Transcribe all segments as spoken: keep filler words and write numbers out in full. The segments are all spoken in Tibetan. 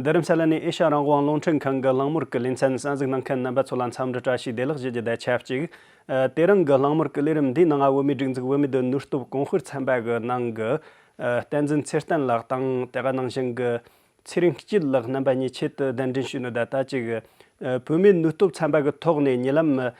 འདི་རིམ་ས་ལ་ནས་ཨེ་ཤ་རང་དབང་རླུང་འཕྲིན་ཁང་གི་གླེང་མོལ་གྱི་ལེ་ཚན་གསན་གཟིགས་གནང་མཁན་རྣམ་པ་ཚོ་ལ་འཚམས་འདྲི་བཀྲ་ཤིས་བདེ་ལེགས་ཞུ་རྒྱུ་དང་ཆབས་ཅིག་ཨ། དེ་རིང་གི་གླེང་མོལ་གྱི་ལས་རིམ་འདིའི་ནང་བོད་མིའི་སྒྲིག་འཛུགས་བོད་མིའི་སྡེ་ནུས་སྟོབས་གོང་སྤེལ་ཚན་པ་གི་ནང་གི་ཨ། བསྟན་འཛིན་ཚེ་བརྟན་ལགས་དང་དེ་ག་ནང་བཞིན་གྱི་ཚེ་རིང་སྐྱིད་ལགས་རྣམ་པ་གཉིས་ཆེད་དུ་གདན་འདྲེན་ཞུས་ནོ་ད་ལྟ་ཅིག་ཨ། བོད་མིའི་ནུས་སྟོབས་ཚན་པ་གི་ཐོག་ནས་ཉེ་ལམ་ཨ།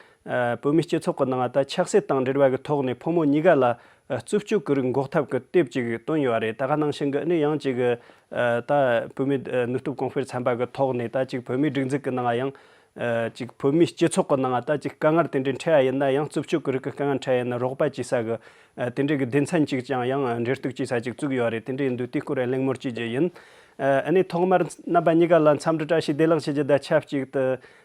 བོད་མིའི་སྤྱི་ཚོགས་ཀྱི་ནང་ད་ཆགས་སྲེད་དང་འབྲེལ་བ་གི་ཐོག་ནས་ཕོ་མོ་གཉིས་ཀ་ལ་ཨ། རྩུབ་སྤྱོད་ཀྱི་རིགས་འགོག་ཐབས་ཀྱི་དེབ་ཅིག་བཏོན་ཡོད་རེད། ད་ག་ནང་བཞིན་གྱི་ཨ་ནི་ཡང་ཅིག་ཨ། ད་བོད་མིའི་ཨ། ནུས་སྟོབས་གོང་སྤེལ་ཚན་པ་གི་ཐོག་ནས་ད་ཅིག་བོད་མིའི་སྒྲིག་འཛུགས་ཀྱི་ནང་ཡང་ཨ། ཅིག་བོད་མིའི་སྤྱི་ཚོགས་ཀྱི་ནང་ད་ཅིག་དཀའ་ངལ་དེ་འདྲའི་འཕྲད་ཡ་ཡིན་ན་ཡང་རྩུབ་སྤྱོད་ཀྱི་རིགས་ཀྱི་དཀའ་ངལ་འཕྲད་ཡ་ཡིན་ན་རོགས་པ་བྱེད་ས་གི་ཨ། དེ་འདྲའི་གི་སྡེ་ཚན་ཅིག་ཀྱང་ཡང་འབྲེལ་གཏུག་བྱེད་ས་ཅིག་བཙུགས་ཡོད་རེད། དེ་འདྲ་ཡིན་དུས་དེའི་སྐོར་གླེང་མོལ་བྱེད་རྒྱུ་ཡིན། ཨ། ཨ་ནི་ཐོག་མར་རྣམ་པ་གཉིས་ཀ་ལ་འཚམས་འདྲི་བཀྲ་ཤིས་བདེ་ལེགས་ཞུ་རྒྱུ་དང་ཆབས་ཅིག་ཏུ་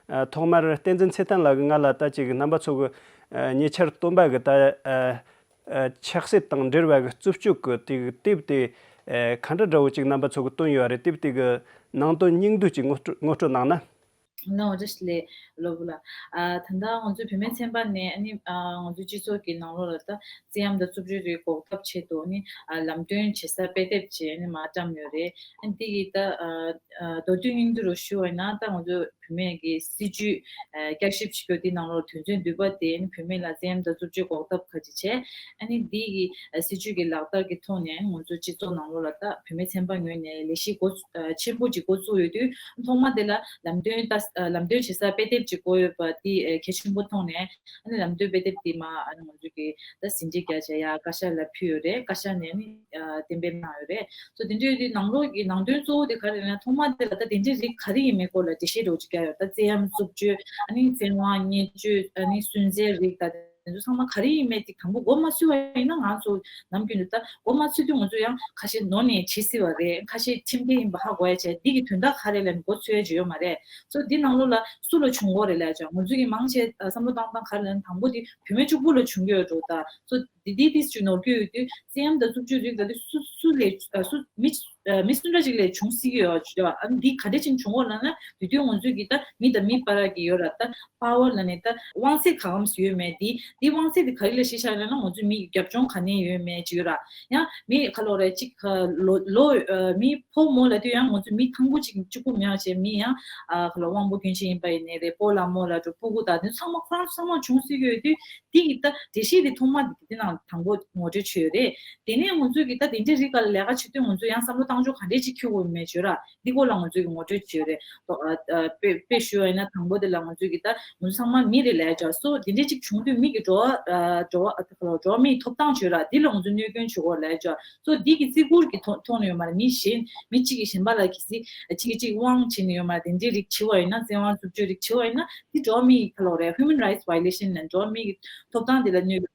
ཨ། ཐོག་མར་བསྟན་འཛིན་ཚེ་བརྟན་ལགས་ཀྱིས་ང་ལ་ད་ཅིག་རྣམ་པ་ཚོ་གི་ཨ། ཉེ་ཆར་བཏོན་པ་གི་ད་ཨ། ཨ། ཆགས་སྲེད་དང་འབྲེལ་བ་གི་རྩུབ་སྤྱོད་ཀྱི་དེ་གི་དེབ་དེ་ཨ། ག་འདྲ་འདྲ་བོ་ཅིག་རྣམ་པ་ཚོ་གི་བཏོན་ཡོད་རེད། དེབ་དེ་གི་ནང་དོན་སྙིང་བསྡུས་ཅིག་ངོ་སྤྲོད་ངོ་སྤྲོད་གནང་ན། ནོ་རེ་ལེ་ལོ་བུ་ལ། ཨ། ད་ལྟ་ང་ཚོའི་བུད་མེད་ཚན་པ་ནས་ཨ་ནི་ཨ། ང་ཚོའི་སྤྱི་ཚོགས་ཀྱི་ནང་ལོགས་ལ་ད་བཙན་གཡེམ་དང་རྩུབ་སྤྱོད་རིགས་འགོག་ཐབས་ཆེད་དུ་ཨ་ནི་ཨ། ལམ་སྟོན་བྱེད་ས་དཔེ་དེབ་ཅིག་ཨ་ནི་མར་བཀྲམ་ཡོད་རེད། ཨ་ནི་དེ་གི་ད་ཨ། ཨ། མདོར་བསྡུས་སྙིང་བསྡུས་རུ་ཞུ་བ་ཡིན་ན་ད་ང་ཚོ་བུད་མེད་ཀྱི་སྲིད་ཇུས་ཨ། བསྐྱར་ཞིབ་བྱེད་རྒྱུ་དེ་ནང་ལོགས་དོན་ཚན་བདུན་པ་དེ་ཨ་ནི་བུད་མེད་ལ་བཙན་གཡེམ་དང་རྩུབ་སྤྱོད་འགོག་ཐབས་ག་ཅིག་བྱས། ཨ་ནི་འདི་གི་ཨ། སྲིད་ཇུས་ཀྱི་ལག་བསྟར་གྱི་ཐོག་ནས་ང་ཚོ་སྤྱི་ཚོགས་ནང་ལོགས་ལ་ད་བུད་མེད་ཚན་པ་ངོས་ནས་ལས་གཞི་འགོ་ཚུགས་ཨ། ཆེན་པོ་ཅིག་འགོ་བཙུགས་ཡོད་དུས་ཐོག་མ་དེ་ལ་ལམ་སྟོན་ད་ཨ། ལམ་སྟོན་བྱེད་ས་དཔེ་དེབ་ཅིག་བཀོད་ཡོད་པ་དེ་ཨ། གལ་ཆེན་པོ་མཐོང་ནས་ཨ་ནི་ལམ་སྟོན་དཔེ་དེབ་དེ་མ་ཨ་ནི་ང་ཚོ་གི་ད་ཟིན་བྲིས་རྒྱག་བྱས་ཡ་བཀའ་ཤག་ལ་ཕུལ་ཡོད་རེད། བཀའ་ཤག་ནས་ཨ་ནི་ཨ། གཏན་འབེབས་གནང་ཡོད་རེད། སོ་དེ་འདྲའི་དེ་ནང་ལོགས་ཀྱི་ནང་དོན་གཙོ་བོ་དེ་ག་རེ་རེད་ན་ཐོག་མ་དེ་ལ་ད་དེ་འདྲའི་རིགས་ག་རེ་ཡིན་མིན་སྐོར་ལ་འགྲེལ་བཤད་འདྲ་བོ་ཅིག་བརྒྱབ་ཡོད། ད་བཙན་གཡེམ་རྩུབ་སྤྱོད་ཨ་ནི་བཙན་དབང་བརྙས་བཅོས་ཨ་ནི་སུན་གཙེར་རིགས་ད། དེ་ཚོ་ཚང་མ་ག་རེ་ཡིན་མིན་དེ་དང་པོ་འགོ་མ་ཚུགས་པ་ཡིན་ན་ང་ཚོ་ནམ་རྒྱུན་དུ་ད་འགོ་མ་ཚུགས་དུས་ང་ཚོ་ཡང་ཁ་ཤས་ནོར་ནས་བྱེད་སྲིད་པ་རེད། ཁ་ཤས་ཁྲིམས་འགལ་ཡིན་པ་ཧ་གོ་ཡ་བྱས་འདི་གི་དོན་དག་ག་རེ་ལབ་ནས་འགོ་ཚུགས་ཡ་ཅིག་ཡོད་མ་རེད། སོ་འདི་ནང་ལོགས་ལ་སུ་ལ་བྱུང་གོ་རེད་ལབ་ཡ་ཅིག་ང་ཚོ་གི་མང་ཆེ་བསམ་བློ་བཏང་སྟངས་ག་རེ་ལབ་ན་དང་པོ་དེ་བུད་མེད་གཅིག་པུ་ལ་བྱུང་གི་ཡོད་འགྲོ། ད་སོ་འདི་འདི་ཏིས་ཅིག་ནོར་གྱི་ཡོད་དུས་བཙན་གཡེམ་དང་རྩུབ་སྤྱོད་རིགས་ལ་དེ་སུ་སུ་ལས་སུ་མི་མི་སུ་འདྲ་ཅིག་ལས་བྱུང་སྲིད་ཀྱི་ཡོད་ཅིག་ཨ་ནི་འདི་ག་འདྲ་ཅིག་བྱུང་གོ་ལབ་ན་དེ་དུས་ང་ཚོ་གི་ད་མི་དང་མི་བར་གྱི་ཡོད་ར་ད། པ་ཝར་ལབ་ནས་ད་དབང་ཚད་ག་གམ་ཡོད་མེད་འདི་འདི་དབང་ཚད་འདི་ག་རེ་ལ་གཞི་བཞག་ཡོད་ན་ང་ཚོའི་མི་རྒྱབ་ལྗོངས་ག་ནས་ཡོད་མེད་ཅིག་ཡོད་ར། ཡང་མི་ག་ལོ་རེ་གཅིག་ལོ་ལོ་མི་ཕོ་མོ་ལབ་དུས་ཡང་ང་ཚོའི་མི་ཐང་པོ་གཅིག་གཅིག་པུ་མེད་པ་བྱས་མི་ཡང་ག་ལོ་དབང་པོ་སྐྱོན་ཅན་ཡིན་པ་ཡིན་ནའི་རེད། སྤོ་ལགས་རྨོ་ལགས་འགྲོ་སྤུ་གུ་དང་འདི་ཚང་མ་ཁོ་རང་ཚང་མ་བྱུང་སྲིད་ཀྱི་ཡོད་དུས་འདི་གི་ད་འགྲེལ་བཤད་འདི་ཐོག་མ་འདི་ནང་དང་པོ་ངོ་སྤྲོད་བྱས་ཡོད་རེད། དེ་ནས་ང་ཚོས་གི་ད་དེ་འདྲའི་རིགས་ཀ་ལ་ལས་ཀ་བྱེད་དུས་ང་ཚོ་ཡང་བསམ་བློ་བཏང་ཕྱོགས་ག་འདྲས་ཅིག་འཁྱེར་དགོས་མེད་ཅོས་ར། འདི་སྐོར་ལ་ང་ཚོས་ཀྱི་ངོ་སྤྲོད་བྱས་ཡོད་རེད། ཨ་དཔེ་དཔེ་ཞུ་བ་ཡིན་ན་དང་པོ་དེ་ལ་ང་ཚོས་ཀྱི་ད་ང་ཚོ་ཚང་མ་མི་རེད་ལས་ཅོ་སོ་འདི་འདྲས་ཅིག་བྱུང་དུས་མི་གི་འགྲོ་བ་ཨ་འགྲོ་བ་ཨ་འགྲོ་བ་མིའི་ཐོབ་ཐང་བྱོས་ར། འདི་ལ་ང་ཚོ་གནོད་སྐྱོན་བྱེད་དགོས་ལས་ཅོ་སོ་འདི་གི་བརྩི་བཀུར་གྱི་ཐོག་ཐོག་ནས་ཡོད་མ་རེད། མི་གཞན་མི་གཅིག་གིས་གཞན་པ་ལ་གི་སི་གཅིག་གིས་གཅིག་དབང་བྱེད་ནས་ཡོད་མ་རེད། དེ་འདྲའི་རིགས་བྱེད་པ་ཡིན་ན་བཙན་དབང་རྩུབ་སྤྱོད་རིགས་བྱེད་པ་ཡིན་ན་འདི་འགྲོ་བ་མིའི་ཁ་ལོ་རེད། Human Rights Violation ལ་འགྲོ་བ་མིའི་ཐོབ་ཐང་དེ་ལ་གནོད་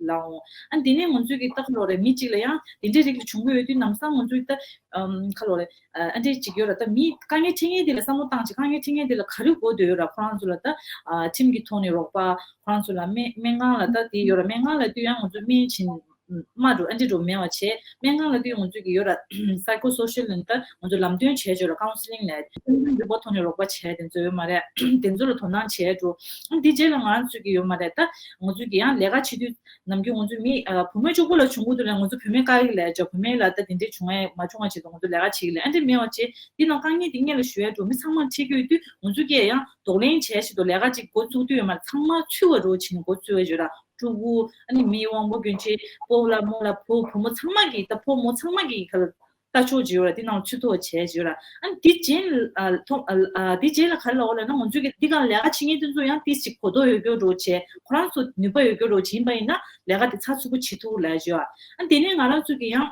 ལའང་། ཨ་དེ་ནས་ང་ཚོས་ཀྱི་ད་ཁ་ལོ་རེད་མི་གཅིག་ལ་ཡང་དེ་འདྲའི་རིགས་ལ་བྱུང་གི་ཡོད་དུས་ནམ་སང་ང་ཚོས་ད་ཨམ་ཁ་ལོ་རེད་ཨ་འདྲའི་གཅིག་ཡོད་ར། ད་མི་དཀའ་ངལ་འཕྲད་མཁན་དེ་ལ་བསམ་བློ་བཏང་ཅིག་དཀའ་ངལ་འཕྲད་མཁན་དེ་ལ་ག་རེ་དགོས་འདོད་ཡོད་ར། ཁོ་རང་ཚོ་ལ་ད་ཨ་ཁྲིམས་ཀྱི་ཐོག་ནས་རོགས་པ། ཁོ་རང་ཚོ་ལ་སྨན་སྨན་ཁང་ལ་ད་དེ་ཡོད་ར། སྨན་ཁང་ལ་དུས་ཡང་ང་ཚོ་སྨན་བྱིན་མ་འགྲོ་ཨ་འདྲ་འགྲོ་མེད་པ་བྱས། སྨན་ཁང་ལ་དུས་ང་ཚོས་ཀྱི་ཡོད་ར་Psychosocial ནས་ད་ང་ཚོ་ལམ་སྟོན་བྱས་ཆོག་ར། Counselling ལས་འདུན་པ་ཐོག་ནས་རོགས་པ་བྱས་དེ་ཚོ་ཡོད་མ་རེད། དེ་ཚོ་ལ་དོ་སྣང་བྱས་འགྲོ། ཨ་འདི་རྗེས་ལ་ང་རང་ཚོས་ཀྱི་ཡོད་མ་རེད། ད་ང་ཚོས་ཀྱི་ཡང་ལས་ཀ་བྱེད་དུས། ནམ་རྒྱུན་ང་ཚོ་མི་ཨ་བུ་མོ་གཅིག་པུ་ལ་བྱུང་གི་འདུག་ལ་ང་ཚོ་བུད་མེད་བཀག་ཡིག་ལས་ཅོ་བུད་མེད་ལ་ད་དེ་འདྲས་བྱུང་ཡ་མ་བྱུང་བ་ཆེད་དུ་ང་ཚོ་ལས་ཀ་བྱེད་ཀྱི་ལས་ཨ་འདྲས་མེད་པ་བྱས། འདི་ནང་དཀའ་ངལ་འདི་སྔོན་ལ་ཞུ་ཡ་འགྲོ་མི་ཚང་མ་འཁྲིད་ཀྱི་ཡོད་དུས་ང་ཚོ་གིས་ཡང་གདོང་ལེན་བྱས་ཆེད་དུ་ལས་ཀ་ཅིག་འགོ་ཚུགས་དུས་ཡོད་མ་རེད། ཚང་མ་ཚུད་པ་འགྲོ་བྱེད་ནས་འགོ་ཚུགས་ཡ་ཅིག་ཡོད་ར། ཕྲུ་གུ་ཨ་ནི་མི་དབང་པོ་སྐྱོན་ཅན་སྤོ་ལགས་རྨོ་ལགས་བུ་བུ་མོ་ཚང་མ་གིས་ད་ཕོ་མོ་ཚང་མ་གིས་ག་ལ། ལྟ་ཕྱོགས་ཅིག་ཡོད་ར། འདི་ནང་ཚུད་ཐུབ་པ་བྱས་ཅིག་ཡོད་ར། ཨ་འདི་རྗེས་ཨ་ཐོ་ཨ་འདི་རྗེས་ལ་ག་རེ་ལབ་དགོས་ལབ་ན་ང་ཚོས་ཀྱི་འདི་ག་ལས་ཀ་བྱེད་མཁན་དེ་ཚོ་ཡང་ཏིས་ཅིག་གོ་རྟོགས་ཡོད་རྒྱུ་འགྲོ་བྱས་ཁོ་རང་ཚོ་ནུས་པ་ཡོད་རྒྱུ་འགྲོ་བྱས་ཡིན་པ་ཡིན་ན་ལས་ཀ་དེ་ཚགས་ཚུད་པོ་བྱེད་ཐུབ་ལབ་ཅིག་ཡོད་ར། ཨ་འདི་ནས་ང་རང་ཚོ་གི་ཡང་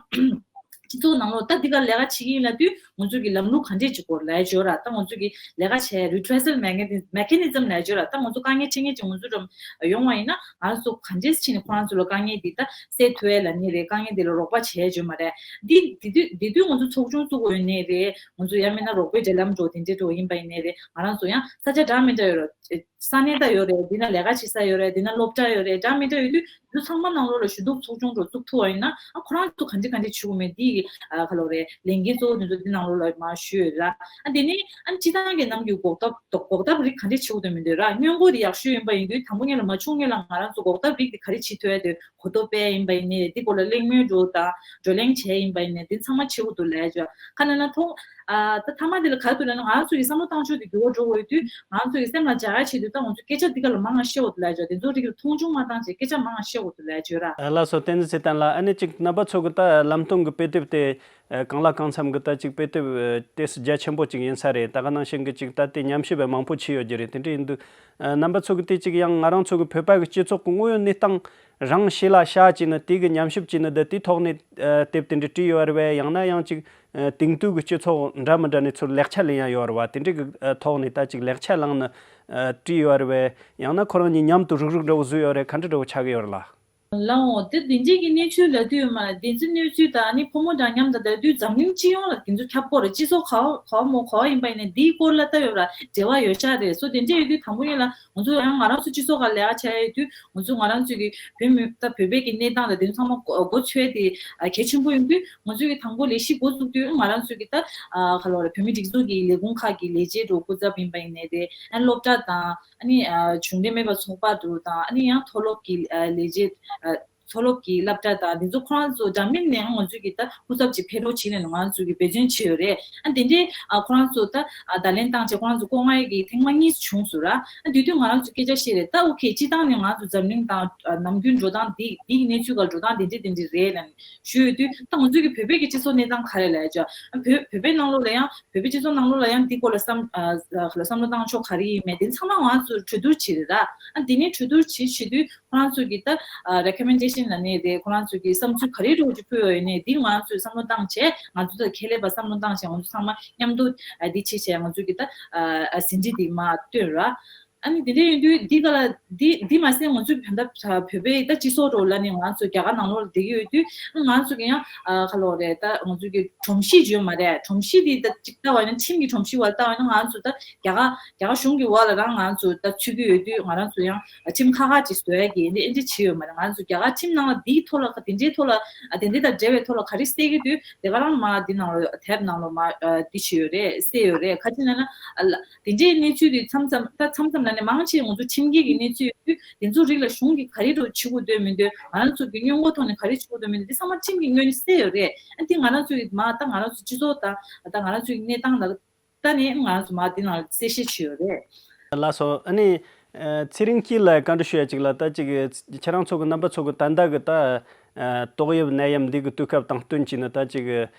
སྤྱི་ཚོགས་ནང་ལོགས་ད་འདི་ག་ལས་ཀ་བྱེད་ཀྱི་ཡིན་ལབ་དུས་ང་ཚོ་གི་ལམ་ལུགས་ག་འདྲས་ཅིག་སྐོར་ལབ་ཅིག་ཡོད་ར། ད་ང་ཚོ་གི་ལས་ཀ་བྱས་Redressal Mechanism Mechanism ལབ་ཅིག་ཡོད་ར། ད་ང་ཚོ་དཀའ་ངལ་འཕྲད་མཁན་ཅིག་ང་ཚོ་འགྲམ་ཡོང་བ་ཡིན་ན་ང་རང་ཚོ་ག་འདྲས་བྱས་ནས་ཁོ་རང་ཚོ་ལ་དཀའ་ངལ་འདི་ད་སེལ་ཐུབ་ཡ་ལབ་ནི་རེད། དཀའ་ངལ་འདི་ལ་རོགས་པ་བྱས་ཅིག་ཡོད་མ་རེད། འདི་འདི་དུས་འདི་དུས་ང་ཚོ་ཚོགས་ཆུང་བཙུགས་དགོས་ཡོད་ནི་རེད། ང་ཚོ་ཡང་མིན་ན་རོགས་པའི་འབྲེལ་ལམ་འགྲོ་དེ་འདྲས་འགྲོ་ཡིན་པ་ཡིན་ནི་རེད། ང་རང་ཚོ་ཡང་ས་ཆ་འདྲ་མི་འདྲ་ཡོད་རེད། ས་གནས་ད་ཡོད་རེད། འདི་ན་ལས་ཀ་བྱེད་ས་ཡོད་རེད། འདི་ན་སློབ་གྲྭ་ཡོད་རེད། འདྲ་མི་འདྲ་ཡོད་དུས་འདི་ཚང་མ་ནང་ལོགས་ལ་ཞུ་གཏུག་ཚོགས་ཆུང་འགྲོ་བཙུགས་ཐུབ་པ་ཡིན་ན་ཨ་ཁོ་རང་ཚོ་ག་འདྲས་ག་འདྲས་བྱེད་དགོས་མེད་འདི་གི་ཨ་ག་ལོ་རེད་ལས་འགན་གཙོ་བོ་དེ་ཚོ་འདི་ནང་ལོགས་ལ་མར་ཞུས་ཡོད་ར། ཨ་འདི་ནི་ཨ་སྤྱི་བཏང་གི་ནམ་རྒྱུན་འགོག་ཐབས་འགོག་ཐབས་རིགས་ག་འདྲས་བྱེད་དགོས་དོན་མི་འདུག་ར། སྔོན་འགོག་དེ་ཡག་ཤོས་ཡིན་པ་ཡིན་དུས་དང་པོ་ཉིད་ལ་མ་བྱུང་སྔོན་ལ་ང་རང་ཚོ་འགོག་ཐབས་རིགས་དེ་ག་རེ་བྱེད་ཐུབ་ཡ་དེ་གོ་རྟོགས་སྤེལ་ཡིན་པ་ཡིན་ནའི་འདི་སྐོར་ལ་གླེང་མོལ་འགྲོ་དང་བགྲོ་གླེང་བྱས་ཡིན་པ་ཡིན་ནའི་འདི་ཚང་མ་བྱེད་དགོས་འདུག་ལབ་ཡ་ཅོ། ཁ་ན་ན་ཐོག་ ཨ་ད་མཐའ་མ་དེ་ལ་ག་རེ་འདུག་ལབ་ན། ང་རང་ཚོ་གི་བསམ་བློ་བཏང་ཕྱོགས་དེ་འགྱུར་བ་འགྲོ་དགོས་ཡོད་དུས། ང་རང་ཚོ་གི་སེམས་ལ་འཇགས་ཡ་ཆེད་དུ་ད་ང་ཚོ་སྐད་ཆ་འདི་ག་ལ་མང་ང་བཤད་དགོས་འདུག་ལབ་ཡ་བརྗོད། དེ་ཚོ་རིགས་ལ་མཐོང་ཆུང་མ་བཏང་བྱས་སྐད་ཆ་མང་ང་བཤད་དགོས་འདུག་ལབ་ཡ་བརྗོད་ར། ཨ་ལགས་སོ། བསྟན་འཛིན་ཚེ་བརྟན་ལགས། ཨ་ནི་ཅིག་རྣམ་པ་ཚོ་གི་ད་ལམ་སྟོན་གི་དཔེ་དེབ་དེ་ཨ་གང་ལ་གང་འཚམ་གི་ད་ཅིག་དཔེ་དེབ་ཨ་ཏོག་ཙམ་རྒྱ་ཆེན་པོ་ཅིག་ཡིན་ས་རེད། ད་ག་ནང་བཞིན་གི་ཅིག་ད་དེ་ཉམས་ཞིབ་པ་མང་པོ་བྱས་ཡོད་རྒྱུ་རེད། དེ་འདྲ་ཡིན་དུས་ཨ་རྣམ་པ་ཚོ་གི་དེ་ཅིག་ཡང་ང་རང་ཚོ་གི་བོད་པ་གི་སྤྱི་ཚོགས་གི་དངོས་ཡོད་གནས་སྟངས་རང་ཤེས་ལ་བྱ་བྱས་ནས། དེ་གི་ཉམས་ཞིབ་བྱས་ནས། ད་དེའི་ཐོག་ནས་ཨ་དེབ་དེ་འདྲ་བྲིས་ཡོད་རེད་པས། ཡང་ན་ཡང་ཅིག་ཨ་དེང་དུས་ཀྱི་སྤྱི་ཚོགས་འདྲ་མི་འདྲ་གནས་ཚུལ་ལེགས་ཆ་ལེན་ཡ་ཡོད་རེད་པ། དེ་འདྲའི་གི་ཨ་ཐོག་ནས་ད་ཅིག་ལེགས་ཆ་བླངས་ནས་ཨ་བྲིས་ཡོད་རེད་པས། ཡང་ན་ཁོ་རང་གཉིས་མཉམ་དུ་རུག་རུག་འདྲ་བོ་བཟོས་ཡོད་རེད། ག་འདྲ་འདྲ་བོ་ཆགས་ཀྱི་ཡོད་རེད་ལགས། ལགས་འོང་། དེ་དེ་འདྲའི་གི་གནས་ཚུལ་ལབ་དུས་མ་ལ། དེ་ཚོའི་གནས་ཚུལ་དང་ནི་ཕོ་མོ་འདྲ་མཉམ་དང་ལབ་དུས་འཛམ་གླིང་སྤྱི་ཡོངས་ལ་དེ་ཚོ་ཁྱབ་ཀྱི་ཡོད་རེད། སྤྱི་ཚོགས་ག་བ་ག་བ་མོ་ག་བ་ཡིན་པ་ཡིན་ནའི་དེའི་སྐོར་ལ་ལྟ་ཡོད་ར། འབྲེལ་བ་ཡོད་ཤག་རེད། སོ་དེ་འདྲ་ཡོད་དུས་དང་པོ་ཉིད་ལ་ང་ཚོ་ཡང་ང་རང་ཚོ་སྤྱི་ཚོགས་ཁག་ལས་ཀ་བྱ་ཡ་ཡོད་དུས། ང་ཚོ་ང་རང་ཚོ་གི་བོད་མི་ད་བོད་པའི་གི་གནས་སྟངས་དང་དེ་ཚོ་ཚང་མ་གོ་གོ་ཆོད་དེ་ཨ་གལ་ཆེན་པོ་ཡིན་དུས། ང་ཚོ་གི་དང་པོ་ལས་གཞི་འགོ་བཙུགས་དུས་ང་རང་ཚོ་གི་ད་ཨ་ག་ལོ་རེད། བོད་མི་སྒྲིག་འཛུགས་ཀྱི་ལས་ཁུངས་ཁག་གི་ལས་བྱེད་འགྲོ་སྐུ་ཚབ་ཡིན་པ་ཡིན་ནའི་རེད། ཨ་སློབ་གྲྭ་དང་། ཨ་ནི་ཨ་གཞུང་འབྲེལ་མེད་པ་ཚོགས་པ་འདུག་དང་། ཨ་ནི་ཡང་མཐོ་སློབ་ཀྱི་ཨ་ལས་བྱེད་ཨ་མཐོ་སློབ་ཀྱི་སློབ་གྲྭ་དང་དེ་ཚོ་ཁོ་རང་ཚོ་འདྲ་མིན་ནས་ང་ཚོ་གི་ད་སྐུ་ཚབ་ཅིག་ཕེབས་རོགས་བྱེད་ནས་ང་ཚོ་གི་འབད་བརྩོན་བྱས་ཡོད་རེད། ཨ་དེ་འདྲའི་ཨ་ཁོ་རང་ཚོ་ད་ཨ་བརྡ་ལན་བཏང་བྱས་ཁོ་རང་ཚོ་བསྐོ་མངགས་ཀྱི་ཐེངས་མ་གཉིས་བྱུང་སོང་ར། ཨ་དེ་དུས་ང་རང་ཚོ་སྐད་ཆ་བཤད་རེད། ད་ཨོ་ཁེ། སྤྱིར་བཏང་ནས་ང་ཚོ་འཛམ་གླིང་དང་ཨ་ནམ་རྒྱུན་འགྲོ་སྟངས་འདི་འདི་གི་གནས་ཚུལ་ག་འགྲོ་སྟངས་དེ་འདྲ་དེ་འདྲ་རེད་ལབ་ནས་ཞུས་ཡོད་དུས། ད་ང་ཚོ་གི་བོད་པའི་གི་སྤྱི་ཚོགས་གནས་སྟངས་ག་རེ་ལབ་ཡ་ཅོ། ཨ་བོད་བོད་པའི་ནང་ལོགས་ལ་ཡང་བོད་པའི་སྤྱི་ཚོགས་ནང་ལོགས་ལ་ཡང་འདི་སྐོར་ལ་བསམ་ཨ་ཨ་བསམ་བློ་བཏང་ཕྱོགས་ག་རེ་ཡིན་མེད་དེ་ཚང་མ་ང་ཚོ་གྲོས་བསྡུར་བྱས་རེད་ར། ཨ་དེ་ནས་གྲོས་བསྡུར་བྱེད་བྱེད་དུས་ཁོ་རང་ཚོ་གི་ད་ཨ་རེ་ཀོ་མེན་ཌེ་ཤན་ལབ་ནའི་རེད། ཁོ་རང་ཚོ་གི་བསམ་ཚུལ་ག་རེ་འདྲ་བོ་ཅིག་ཕུལ་ཡོད་ནའི་འདི་ང་ཚོས་བསམ་བློ་བཏང་བྱས། ང་ཚོ་ད་ཁྱད་ལས་པ་བསམ་བློ་བཏང་བྱས། ང་ཚོ་ཚང་མ་མཉམ་དུ་ཨ་འདི་བྱས་བྱས་ང་ཚོ་གི་ད་ཨ་ཨ་ཟིན་བྲིས་འདི་མར་བཏོན་ར། ཨ་ནི་དེ་འདྲ་ཡིན་དུས་འདི་ག་ལ་འདི་འདི་མ་ཟད་ང་ཚོ་བོད་ད་བོད་པའི་ད་སྤྱི་ཚོགས་འདྲ་བོ་ལབ་ནས་ང་ཚོ་རྒྱ་གར་ནང་ལོགས་ལ་བསྡད་ཀྱི་ཡོད་དུས། ང་ཚོ་གི་ཡང་ཨ་ག་ལོ་རེད། ད་ང་ཚོ་གི་སྒྲོམ་གཞི་ཡོད་མ་རེད། སྒྲོམ་གཞི་འདི་ད་ཅིག་ལྟ་བ་ཡིན་ན། ཁྲིམས་ཀྱི་སྒྲོམ་གཞི་བ་ལ་ལྟ་བ་ཡིན་ན། ང་ཚོ་ད་རྒྱ་གར་རྒྱ་གར་གཞུང་གི་འོག་ལ་རང་ང་ཚོ་ད་ཚུད་ཀྱི་ཡོད་དུས། ང་རང་ཚོ་ཡང་ཁྲིམས་ཁག་ཁག་ཅིག་བཟོ་ཡ་གི་འདི་ཨེ་འདྲ་བྱས་ཡོད་མ་རེད། ང་ཚོ་རྒྱ་གར་ཁྲིམས་ནང་ལ་འདིའི་ཐོག་ལ་དེ་འདྲའི་ཐོག་ལ་ཨ་དེ་འདྲའི་དང་འབྲེལ་བའི་ཐོག་ལ་ག་རེ་གསལ་གྱི་འདུག་དེ་ག་རང་མར་འདི་ནང་ལ་དེབ་ནང་ལ་མར་ཨ་འདི་བྱས་ཡོད་རེད། གསལ་ཡོད་རེད། ག་ཅི་ལབ་ན་ཨ་ལ། དེ་འདྲའི་གནས་ཚུལ་དེ་མཚམས་མཚམས་ད་མཚམས་མཚམས་ལ་ནི་མང་ཆེ་ང་ཚོ་ཁྲིམས་འགལ་གྱི་གནས་ཚུལ་ཡོད་དུས། དེ་ཚོ་རིགས་ལ་གཞུང་གིས་ག་རེ་འདྲ་བྱེད་དགོས་འདོད་མི་འདོད། ང་རང་ཚོ་གི་སྔོན་འགོག་ཐོག་ནས་ག་རེ་བྱེད་དགོས་འདོད་མི་འདོད། དེ་ཚང་མ་ཁྲིམས་ཀྱིས་སྔོན་ནས་གསལ་ཡོད་རེད། ཨ་དེ་ང་རང་ཚོ་གི་མ་ད་ང་རང་ཚོ་སྤྱི་ཚོགས་དང་ད་ང་རང་ཚོ་གི་གནས་སྟངས་ལ་ལྟ་ནས་ང་རང་ཚོ་མ་དེ་ནང་གསལ་བཤད་བྱས་ཡོད་རེད། ལགས་སོ། ཨ་ནི་ཨ་ཚེ་རིང་སྐྱིད་ལ་བཀའ་འདྲི་ཞུ་ཡ་ཅིག་ལ། ད་ཅིག་ཁྱེད་རང་ཚོ་གི་རྣམ་པ་ཚོ་གི་ད་ལྟ་གི་ད་ཨ་ཏོག་དབྱིབས་ནད་ཡམས་འདི་གི་དུས་སྐབས་དང་བསྟུན་བྱས་ནས། ད་ཅིག་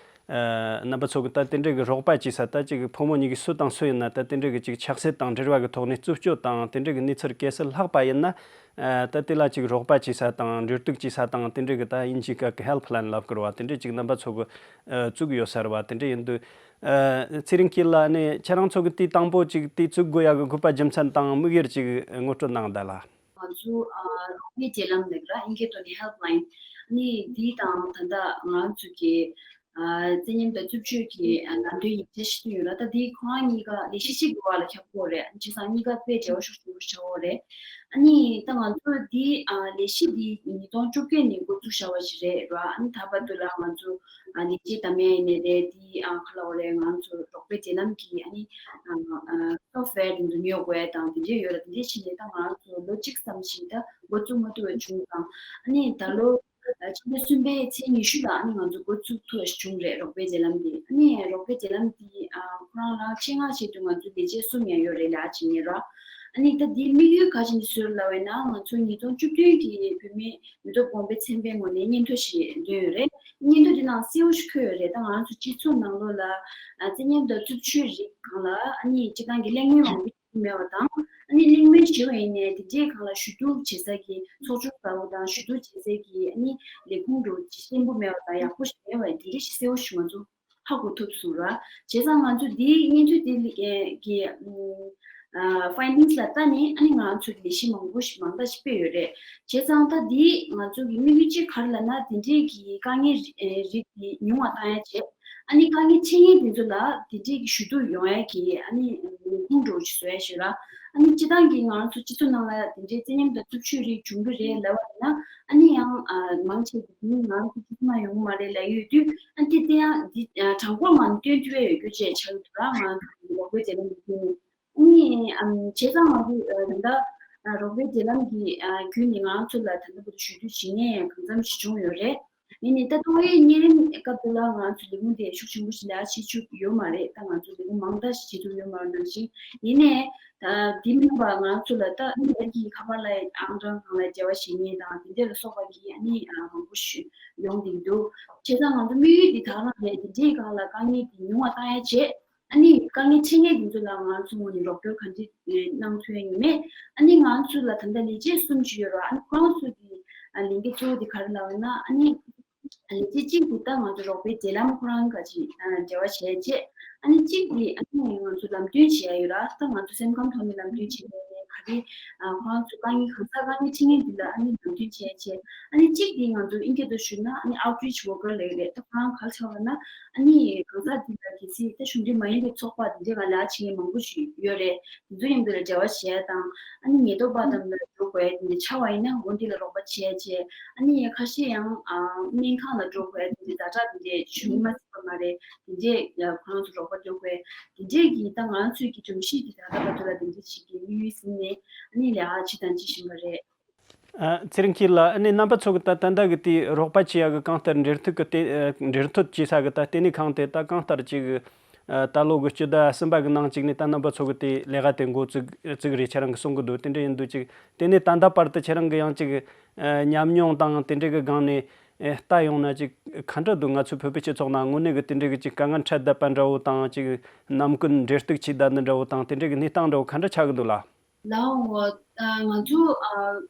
ཨ་རྣམ་པ་ཚོ་གི་ད་དེ་འདྲའི་གི་རོགས་པ་བྱེད་ས། ད་ཅིག་ཕོ་མོ་གཉིས་ཀྱི་སུ་དང་སུ་ཡིན་ན་ད་དེ་འདྲའི་གི་ཅིག་ཆགས་སྲེད་དང་འབྲེལ་བ་གི་ཐོག་ནས་རྩུབ་སྤྱོད་དང་དེ་འདྲའི་གི་གནས་ཚུལ་གལ་སྲིད་ལྷག་པ་ཡིན་ན། ཨ་ད་དེ་ལ་ཅིག་རོགས་པ་བྱེད་ས་དང་འབྲེལ་གཏུག་བྱེད་ས་དང་དེ་འདྲའི་གི་ད་དབྱིན་ཇིའི་སྐད་ཀྱི་ཧེལ་ཕ་ལའིན་ལབ་ཀྱི་རེད་པ། དེ་འདྲའི་ཅིག་རྣམ་པ་ཚོ་གི་ཨ་བཙུགས་ཡོད་ས་རེད་པ། དེ་འདྲ་ཡིན་དུས་ཨ་ཚེ་རིང་སྐྱིད་ལགས། ཨ་ནི་ཁྱེད་རང་ཚོ་གི་དུས་དང་པོ་ཅིག་དེ་བཙུགས་དགོས་ཡག་གི་དགོས་པ་རྒྱུ་མཚན་དང་དམིགས་ཡུལ་ཅིག་ངོ་སྤྲོད་གནང་དང་ལགས། ང་ཚོ་ཨ་རོགས་པའི་འབྲེལ་ལམ་ལབ་ཀྱི་རེད། དབྱིན་སྐད་ཐོག་ནས་ཧེལ་ཕ་ལའིན། ཨ་ནི་འདི་དང་ད་ལྟ་ང་ཚོ་གི་ཨ་ཚེ་ཉིན་དང་རྩུབ་སྤྱོད་ཀྱི་ཨ་ལམ་སྟོན་ཡིག་ཆ་ཞིག་བཏོན་ཡོད་ར། ད་འདི་ཁོ་རང་གཉིས་ཀ་ལས་གཞི་གཅིག་གི་འོག་ལ་ཁྱབ་ཀྱི་ཡོད་རེད། བྱས་ཙང་གཉིས་ཀ་དཔེ་འབྲེལ་བ་ཤུགས་ཆེན་པོ་ཆགས་ཀྱི་ཡོད་རེད། ཨ་ནི་ད་ང་ཚོ་འདི་ཨ་ལས་གཞི་འདི་ཉིས་སྟོང་བཅོ་བརྒྱད་ནས་འགོ་བཙུགས་བཞག་པ་ཞིག་རེད་ར། ཨ་ནི་ད་བར་དུ་ལ་ང་ཚོ་ཨ་ལས་བྱེད་དམ་ཡ་ཡིན་ནའི་རེད། འདི་ཨ་ག་ལབ་དགོས་རེད། ང་ཚོ་རོགས་པའི་འབྲེལ་ལམ་གྱི་ཨ་ནི་ཨ་ཨ་སོབ་ཝེར་དེ་ཚོ་ཉོ་དགོས་དང་དེ་འདྲས་ཡོད་ར། དེ་འདྲས་བྱས་ནས་ད་ང་ཚོ་ལོ་གཅིག་ཙམ་ཞིག་ད་འགོ་བཙུགས་མ་ཐུབ་པ་བྱུང་ཙང་། ཨ་ནི་ད་ལོ་ཕྱི་ཟླ་གསུམ་པའི་ཚེས་ཉི་ཤུ་ལ་ཨ་ནི་ང་ཚོ་འགོ་བཙུགས་ཐུབ་པ་ཞིག་བྱུང་རེད། རོགས་པའི་འབྲེལ་ལམ་འདི། ཨ་ནི་རོགས་པའི་འབྲེལ་ལམ་འདི་ཨ་ཁོ་རང་རང་ཆེད་མངགས་ཆེད་དུ་ང་ཚོ་ལས་བྱེད་གསུམ་ཡང་ཡོད་རེད་ལབ་བྱས་ནས་ར། ཨ་ནི་ད་འདིའི་དམིགས་ཡུལ་ག་རེ་བྱས་ནས་བཟོས་ལབ་པ་ཡིན་ན། ང་ཚོ་ཉིས་སྟོང་བཅུ་བདུན་གྱི་བོད་མིའི་མི་ཐོབ་གོང་སྤེལ་ཚན་པའི་ངོས་ནས་སྙན་ཐོ་ཞིག་འདོན་ཡོད་རེད། སྙན་ཐོ་འདི་ནང་གསལ་པོ་ཞིག་འཁོད་ཡོད་རེད། ད་ང་ཚོ་སྤྱི་ཚོགས་ནང་ལོགས་ལ་ཨ་བཙན་ཉམས་དང་རྩུབ་སྤྱོད་རིགས་སྒང་ལ་ཨ་ནི་སྤྱིར་བཏང་གི་གླེང་མོལ་མང་པོ་མེད་པ་དང་། ཨ་ནི་གླེང་མོལ་བྱེད་པ་ཡིན་ནའི་དེ་འདྲའི་སྒང་ལ་ཞུ་གཏུག་བྱེད་ས་གི་ཚོགས་ཆུང་ལྟ་བུ་དང་ཞུ་གཏུག་བྱེད་ས་གི་ཨ་ནི་ལས་ཁུངས་འདྲ་བོ་བརྟན་པོ་མེད་པ་དང་ཡག་པོ་ཞིག་མེད་པ་དེ་འདྲ་ཞིག་གསལ་པོ་ཞིག་ང་ཚོ་ཧ་གོ་ཐུབ་སོང་ར། བྱས་ཙང་ང་ཚོ་འདིའི་སྙན་ཐོ་དེ་གི་ཨ་ཕའིན་ཌིངས་ལ་ལྟ་ནས་ཨ་ནི་ང་ཚོ་ལས་གཞི་མང་པོ་ཞིག་མང་དག་ཞིག་སྤེལ་ཡོད་རེད། བྱས་ཙང་ད་འདི་ང་ཚོ་གི་དམིགས་ཡུལ་གཅིག་ག་རེ་ལབ་ན། དེ་འདྲའི་གི་དཀའ་ངལ་རིགས་དེ་ཉུང་བ་བཏང་ཡ་བྱས། ཨ་ནི་དཀའ་ངལ་འཕྲད་མཁན་དེ་ཚོ་ལ་དེ་འདྲའི་གི་ཞུ་གཏུག་ཡོང་ཡ་གི་ཨ་ནི་ལས་ཁུངས་འདྲ་བོ་ཞིག་བཟོ་ཡ་ཞིག་ར། ཨ་ནི་སྤྱིར་བཏང་གི་ང་ཚོ་སྤྱི་ཚོགས་ནང་ལ་དེ་འདྲའི་བཙན་ཉམས་དང་རྩུབ་སྤྱོད་རིགས་བྱུང་གི་རེད་ལབ་པ་ཡིན་ན། ཨ་ནི་ཡང་ཨ་མང་ཆེ་གི་དེ་ནི་ང་ཚོ་སྤྱི་ཚོགས་ནང་ཡོང་གི་མ་རེད་ལབ་ཡོད་དུས། ཨ་ནི་དེ་ཡང་འདི་ཨ་གྲངས་འབོར་མང་སྟོན་ཐུབ་ཡ་ཡོད་རྒྱུ་བཅས་ཆགས་ཀྱི་འདུག་ར། ང་ཚོ་གི་ལོ་འཁོར་རྗེས་ལ་མི་ཐུབ་ནས། ཨ་ནི་ཨམ་བྱས་ཙང་ང་ཚོ་ཨ་ད་ལྟ་ཨ་རོགས་པའི་འབྲེལ་ལམ་གྱི་ཨ་བརྒྱུད་ནས་ང་ཚོ་ལ་ད་ལྟ་བར་དུ་ཞུ་གཏུག་བྱེད་མཁན་གང་འཚམ་ཞིག་བྱུང་ཡོད་རེད། ཡིན་ནའི་ད་ཏོག་དབྱིབས་གཉན་རིམས་སྐབས་དེ་ལ་ང་ཚོ་ལས་ཁུངས་དེ་ཤུགས་ཆེན་པོ་ཞིག་ལས་ཀ་བྱེད་ཆོག་གི་ཡོད་མ་རེད། ད་ང་ཚོ་ལས་ཁུངས་མང་དག་ཞིག་བྱེད་ཐུབ་ཡོད་མ་རེད། ནང་བཞིན་ཡིན་ནའི་ད་དེ་མིན་པ་ང་ཚོ་ལ་ད་ནད་ཀྱི་ཁ་པར་ལ་ཨང་གྲངས་སྒང་ལ་འབྲེལ་བ་བྱེད་མཁན་དང་དེ་འདྲ་ལ་སོགས་པ་གི་ཨ་ནི་ཨ་མང་པོ་ཞིག་ཡོང་བསྡད་ཀྱི་འདུག་བྱས་ཙང་ང་ཚོ་དམིགས་ཡུལ་འདི་དག་རང་རེད། དེ་འདྲའི་སྒང་ལ་དཀའ་ངལ་འདི་ཉུང་བ་བཏང་ཡ་བྱས། ཨ་ནི་དཀའ་ངལ་འཕྲད་མཁན་དེ་ཚོ་ལ་ང་ཚོ་ངོས་ནས་རོགས་སྐྱོར་ག་འདྲ་གནང་ཐུབ་ཡ་ཡིན་མེད། ཨ་ནི་ང་ཚོ་ལ་ད་ལྟ་ལས་བྱེད་གསུམ་ཅིག་ཡོད་ར། ཨ་ནི་ཁོ་རང་ཚོ་གི་ལས་འགན་གཙོ་བོ་དེ་ག་རེ་ལབ་ཡོད་ན། ཨ་ནི་ལས་བྱེད་གཅིག་དེ་ད་ང་ཚོ་རོགས་པའི་འབྲེལ་ལམ་ཁོ་རང་ག་ཅིག་འབྲེལ་བ་བྱས་རྗེས། ཨ་ནི་གཅིག་དེ་ཨ་ནི་ང་ཚོ་ལམ་སྟོན་བྱེད་ཡ་ཡོད་ར། ད་ང་ཚོ་སེམས་ཁམས་ཐོག་ནས་ལམ་སྟོན་བྱེད་ཡ་ཡོད་ནས་ག་རེ་ཁོ་རང་ཚོ་དཀའ་ངལ་གང་ཟག་དཀའ་ངལ་འཕྲད་མཁན་དེ་ལ་ཨ་ནི་ལམ་སྟོན་བྱས་རྗེས། ཨ་ནི་གཅིག་དེ་ང་ཚོ་ཨིན་སྐད་དུ་ཞུས་ན་ཨ་ནི་outreach worker ལབ་ཡོད་རེད། ད་ཁོ་རང་ག་རེ་ཆགས་པ་ན་ཨ་ནི་གང་ཟག་དེ་ལ་གལ་སྲིད་ད་གཞུང་འབྲེལ་མ་ཡིན་པའི་ཚོགས་པ་དེ་འདྲའི་སྒང་ལས་ཀ་བྱེད་མཁན་མང་པོ་ཞིག་ཡོད་རེད། དེ་ཚོ་མཉམ་དུ་ལ་འབྲེལ་བ་བྱས་དང་། ཨ་ནི་ཉེན་རྟོག་པ་དང་ལ་འགྲོ་དགོས་དེ་འདྲ་ཆགས་པ་ཡིན་ན་འོ་འདི་ལ་རོགས་པ་བྱས་བྱས། ཨ་ནི་ཁ་ཤས་ཡང་ཨ་སྨན་ཁང་ལ་འགྲོ་དགོས་དེ་འདྲ་ཛ་དྲག་དེ་འདྲ་བྱུང་མ་སྲིད་པ་མ་རེད། དེ་འདྲས་ཡ་ཁོ་རང་ཚོ་རོགས་པ་སྟོན་དགོས། དེ་འདྲས་ཀྱི་ད་ང་ཚོས་ཀྱི་སྒྲོམ་གཞི་དེ་ད་ལྟ་བར་དུ་ལ་དེ་འདྲས་ཞིག་གི་དམིགས་ཡུལ་ཟིན་ནས་ཨ་ནི་ལས་ཀ་བྱེད་དང་བྱེད་བཞིན་པ་རེད། ཨ་ཚེ་རིང་སྐྱིད་ལགས། ཨ་ནི་རྣམ་པ་ཚོ་གི་ད་ད་ལྟ་གི་དེ་རོགས་པ་བྱེད་ཡ་གི་གང་ལྟར་འབྲེལ་མཐུད་གི་ལྟེ་ཨ་འབྲེལ་མཐུད་བྱེད་ས་གི་ད་ལྟེ་གནས་ཁང་དེ་ད་གང་ལྟར་ཅིག་ཨ་ད་ལོ་གི་སྤྱི་ཟླ་གསུམ་པ་གི་ནང་ཅིག་ནས་ད་རྣམ་པ་ཚོ་གི་དེ་ལས་ཀ་དེ་འགོ་བཙུགས་བཙུགས་རེད་ཁྱེད་རང་གི་གསུང་གི་འདུག་དེ་འདྲ་ཡིན་དུས་ཅིག་དེ་ནས་ད་ལྟ་བར་དུ་ཁྱེད་རང་གི་ཡང་ཅིག་ཨ་ཉམས་མྱོང་དང་དེ་འདྲ་གི་སྒང་ནས་ཨེ་ལྟ་ཡོང་ན་ཅིག་ག་འདྲ་འདུག་ང་ཚོའི་བོད་པའི་སྤྱི་ཚོགས་ནང་དངོས་གནས་གི་དེ་འདྲ་གི་ཅིག་དཀའ་ངལ་འཕྲད་བསྡད་པ་འདྲ་བོ་དང་ཅིག་ནམ་རྒྱུན་འབྲེལ་གཏུག་བྱེད་བསྡད་ནི་འདྲ་བོ་དང་དེ་འདྲ་གི་གནས་སྟངས་འདྲ་བོ་ག་འདྲ་ཆགས་གི་འདུག་ལགས། ལའོ། ང་ཚོ་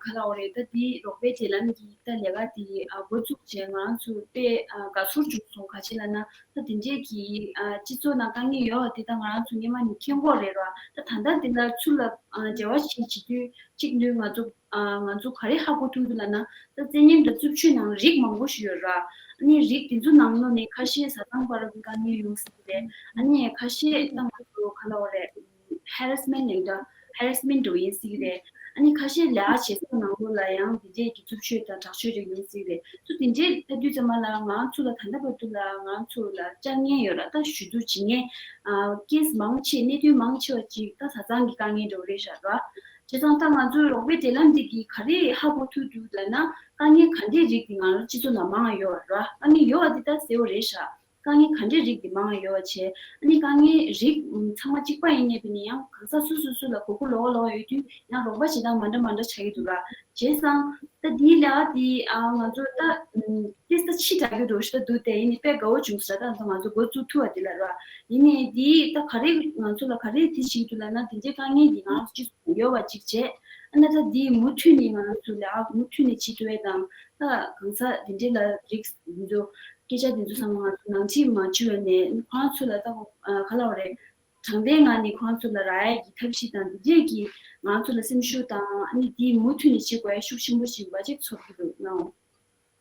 ག་ལ་འོ་རེད། ད་དེ་རོགས་པའི་འབྲེལ་ལམ་གྱི་ད་ལས་ཀ་དེ་འགོ་བཙུགས་བྱས་ང་ཚོ་དཔེ་དགའ་ཚོར་བྱུང་སོང་། ག་ཅི་ལབ་ན་ད་དེ་འདྲས་ཀྱི་སྤྱི་ཚོགས་ནང་དཀའ་ངལ་ཡོད་པ་དེ་ད་ང་རང་ཚོ་སྔོན་མ་ནས་མཁྱེན་གྱི་རེད་ར། ད་ད་ལྟ་འདི་ལ་ཚུར་ལ་འབྲེལ་བ་བྱེད་བྱེད་དུས་གཅིག་ནས་ང་ཚོ་ང་ཚོ་ག་རེ་ཧ་གོ་ཐུབ་འདུག་ལབ་ན། ད་བཙན་གཉེར་དང་རྩུབ་སྤྱོད་ནང་རིགས་མང་པོ་ཞིག་ཡོད་ར། ཨ་ནི་རིགས་དེ་ཚོ་ནང་ལོགས་ནས་ཁ་ཤས་བཟའ་ཚང་བར་གྱི་དཀའ་ངལ་ཡོང་སྲིད་ཀྱི་རེད། ཨ་ནི་ཁ་ཤས་ད་ང་ཚོ་ག་ལ་འོ་རེད། harassment ཡིན་འདྲ། harassment འགྲོ་ཡིན་སྲིད་ཀྱི་རེད། ཨ་ནི་ཁ་ཤས་ལས་ཀ་བྱེད་ས་ནང་ལོགས་ལ་ཡང་དེ་འདྲས་ཀྱི་རྩུབ་སྤྱོད་དང་དྲག་སྤྱོད་རིགས་ཡོང་སྲིད་ཀྱི་རེད། ཚུལ་དེ་འདྲས་ལྟ་དུས་ཙམ་པ་ལ་ང་ཚོ་ལ་ད་ལྟ་བར་དུ་ལ་ང་ཚོ་ལ་བཅར་མཁན་ཡོད་ར། ད་ཞུ་གཏུག་བྱེད་མཁན་ཀེ་སི་མང་ཆེ་གནད་དོན་མང་ཆེ་བ་ཅིག་ད་བཟའ་ཚང་གི་དཀའ་ངལ་འདྲ་བོ་རེད་ཤག་ར། བྱས་ཙང་ད་ང་ཚོའི་རོགས་པའི་འབྲེལ་ལམ་འདི་གིས་ག་རེ་ཧ་གོ་ཐུབ་འདུག་ལབ་ན། དཀའ་ངལ་ག་འདྲས་རིགས་འདི་ང་ཚོ་སྤྱི་ཚོགས་ནང་མང་ང་ཡོད་པ་ར། དཀའ་ངལ་ཡོད་པ་འདི་ད་གསལ་བོ་རེད་ཤག་དཀའ་ངལ་ག་འདྲས་རིགས་འདི་མང་ང་ཡོད་པ་བྱས། ཨ་ནི་དཀའ་ངལ་རིགས་ཚང་མ་གཅིག་པ་ཡིན་ནའི་བྱས་ནས་ཡང་གང་ཟག་སོ་སོ་སོ་ལ་དགོས་མཁོ་ལོགས་ཀ་ལོགས་ཀ་ཡོད་དུས་ཡང་རོགས་པ་བྱེད་སྟངས་མ་འདྲ་མ་འདྲ་ཆགས་ཀྱི་འདུག་ར། བྱས་ཙང་ད་འདིའི་ལས་ཀ་འདི་ང་ཚོ་ད་ཏིས་ད་ཕྱི་དྲག་རྒྱུ་འགྲོ་ཤི་ད་འདུག་སྟེ། ཡིན་ནའི་དཔེ་དགའ་བོ་བྱུང་ཟེར། ད་ང་ཚོ་འགོ་བཙུགས་ཐུབ་པ་འདི་ལ་ར། ཡིན་ནའི་འདི་ད་ག་རེ་ང་ཚོ་ལ་ག་རེ་དེ་བྱེད་ཀྱི་འདུག་ལབ་ན། དེ་འདྲའི་དཀའ་ངལ་འདི་ང་ཚོ་སྤྱི་ཚོགས་ཡོད་པ་གཅིག་བྱས། ཨ་ན་ད་འདི་མུ་མཐུད་ནས་ང་ཚོ་ལས་ཀ་མུ་མཐུད་ནས་བྱེད་ཐུབ་པ་དང་། ད་གང་ཟག་དེ་འདྲའི་ལ་རིགས་འདི་ཚོ་སྐད་ཆ་འདི་ཚོ་ཚང་མ་ང་ཚོ་ནང་འཁྲིས་མ་བྱུང་བ་ནས་ཁོང་ཚོ་ལ་ད་ག་ལ་འོ་རེད། དྲང་བདེན་ངང་ནས་ཁོང་ཚོ་ལ་རག་ཡས་ཀྱི་ཐབས་ཤེས་དང་འདི་འདྲས་ཀྱིས་ང་ཚོ་ལ་སེམས་ཤུགས་དང་། ཨ་ནི་འདི་མུ་མཐུད་ནས་བྱེད་དགོས་ཡ་ཤུགས་ཆེན་པོ་ཞིག་འབའ་ཅིག་ཚོར་གྱི་འདུག་ནའོ།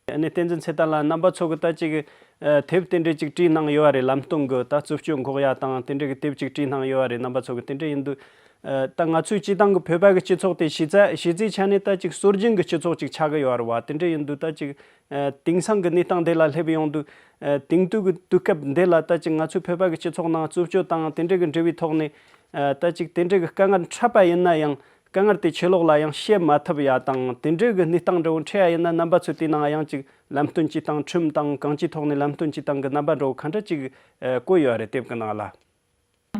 ཨ་ནི་བསྟན་འཛིན་ཚེ་བརྟན་ལགས། རྣམ་པ་ཚོ་གི་ད་ཅིག་ཨ་དེབ་དེ་འདྲས་ཅིག་བྲིས་གནང་ཡོད་རེད། ལམ་སྟོན་གི་ད་རྩུབ་སྤྱོད་འགོག་ཡ་དང་དེ་འདྲས་གི་དེབ་ཅིག་བྲིས་གནང་ཡོད་རེད། རྣམ་པ་ཚོ་གི་དེ་འདྲས་ཡིན་དུས་ཨ་ད་ང་ཚོའི་སྤྱིར་བཏང་གི་བོད་པ་གི་སྤྱི་ཚོགས་དེ་གཞི་རྩ་གཞི་རྩའི་ཆ་ནས་ད་ཅིག་སྲོལ་རྒྱུན་གི་སྤྱི་ཚོགས་ཅིག་ཆགས་གི་ཡོད་རེད་བ། དེ་འདྲས་ཡིན་དུས་ད་ཅིག་ཨ་དེང་སང་གི་གནས་སྟངས་དེ་ལ་སླེབས་ཡོང་དུས། ཨ་དེང་དུས་ཀྱི་དུས་སྐབས་འདི་ལ་ད་ཅིག་ང་ཚོའི་བོད་པ་གི་སྤྱི་ཚོགས་ནང་རྩུབ་སྤྱོད་དང་དེ་འདྲ་གི་འབྲེལ་བའི་ཐོག་ནས། ཨ་ད་ཅིག་དེ་འདྲ་གི་དཀའ་ངལ་འཕྲད་པ་ཡིན་ན་ཡང་དཀའ་ངལ་དེ་ཕྱི་ལོགས་ལ་ཡང་བཤད་མ་ཐུབ་ཡ་དང་། དེ་འདྲ་གི་གནས་སྟངས་འདྲ་བོ་འཕྲད་ཡ་ཡིན་ན་རྣམ་པ་ཚོས་དེའི་ནང་ཡང་ཅིག་ལམ་སྟོན་ཅིག་དང་ཁྲིམས་དང་གང་ཅིའི་ཐོག་ནས་ལམ་སྟོན་ཅིག་བཏང་གི་རྣམ་པ་འདྲ་བོ་ག་འདྲ་ཅིག་ཨ་བཀོད་ཡོད་རེད་དེབ་གི་ནང་ལ།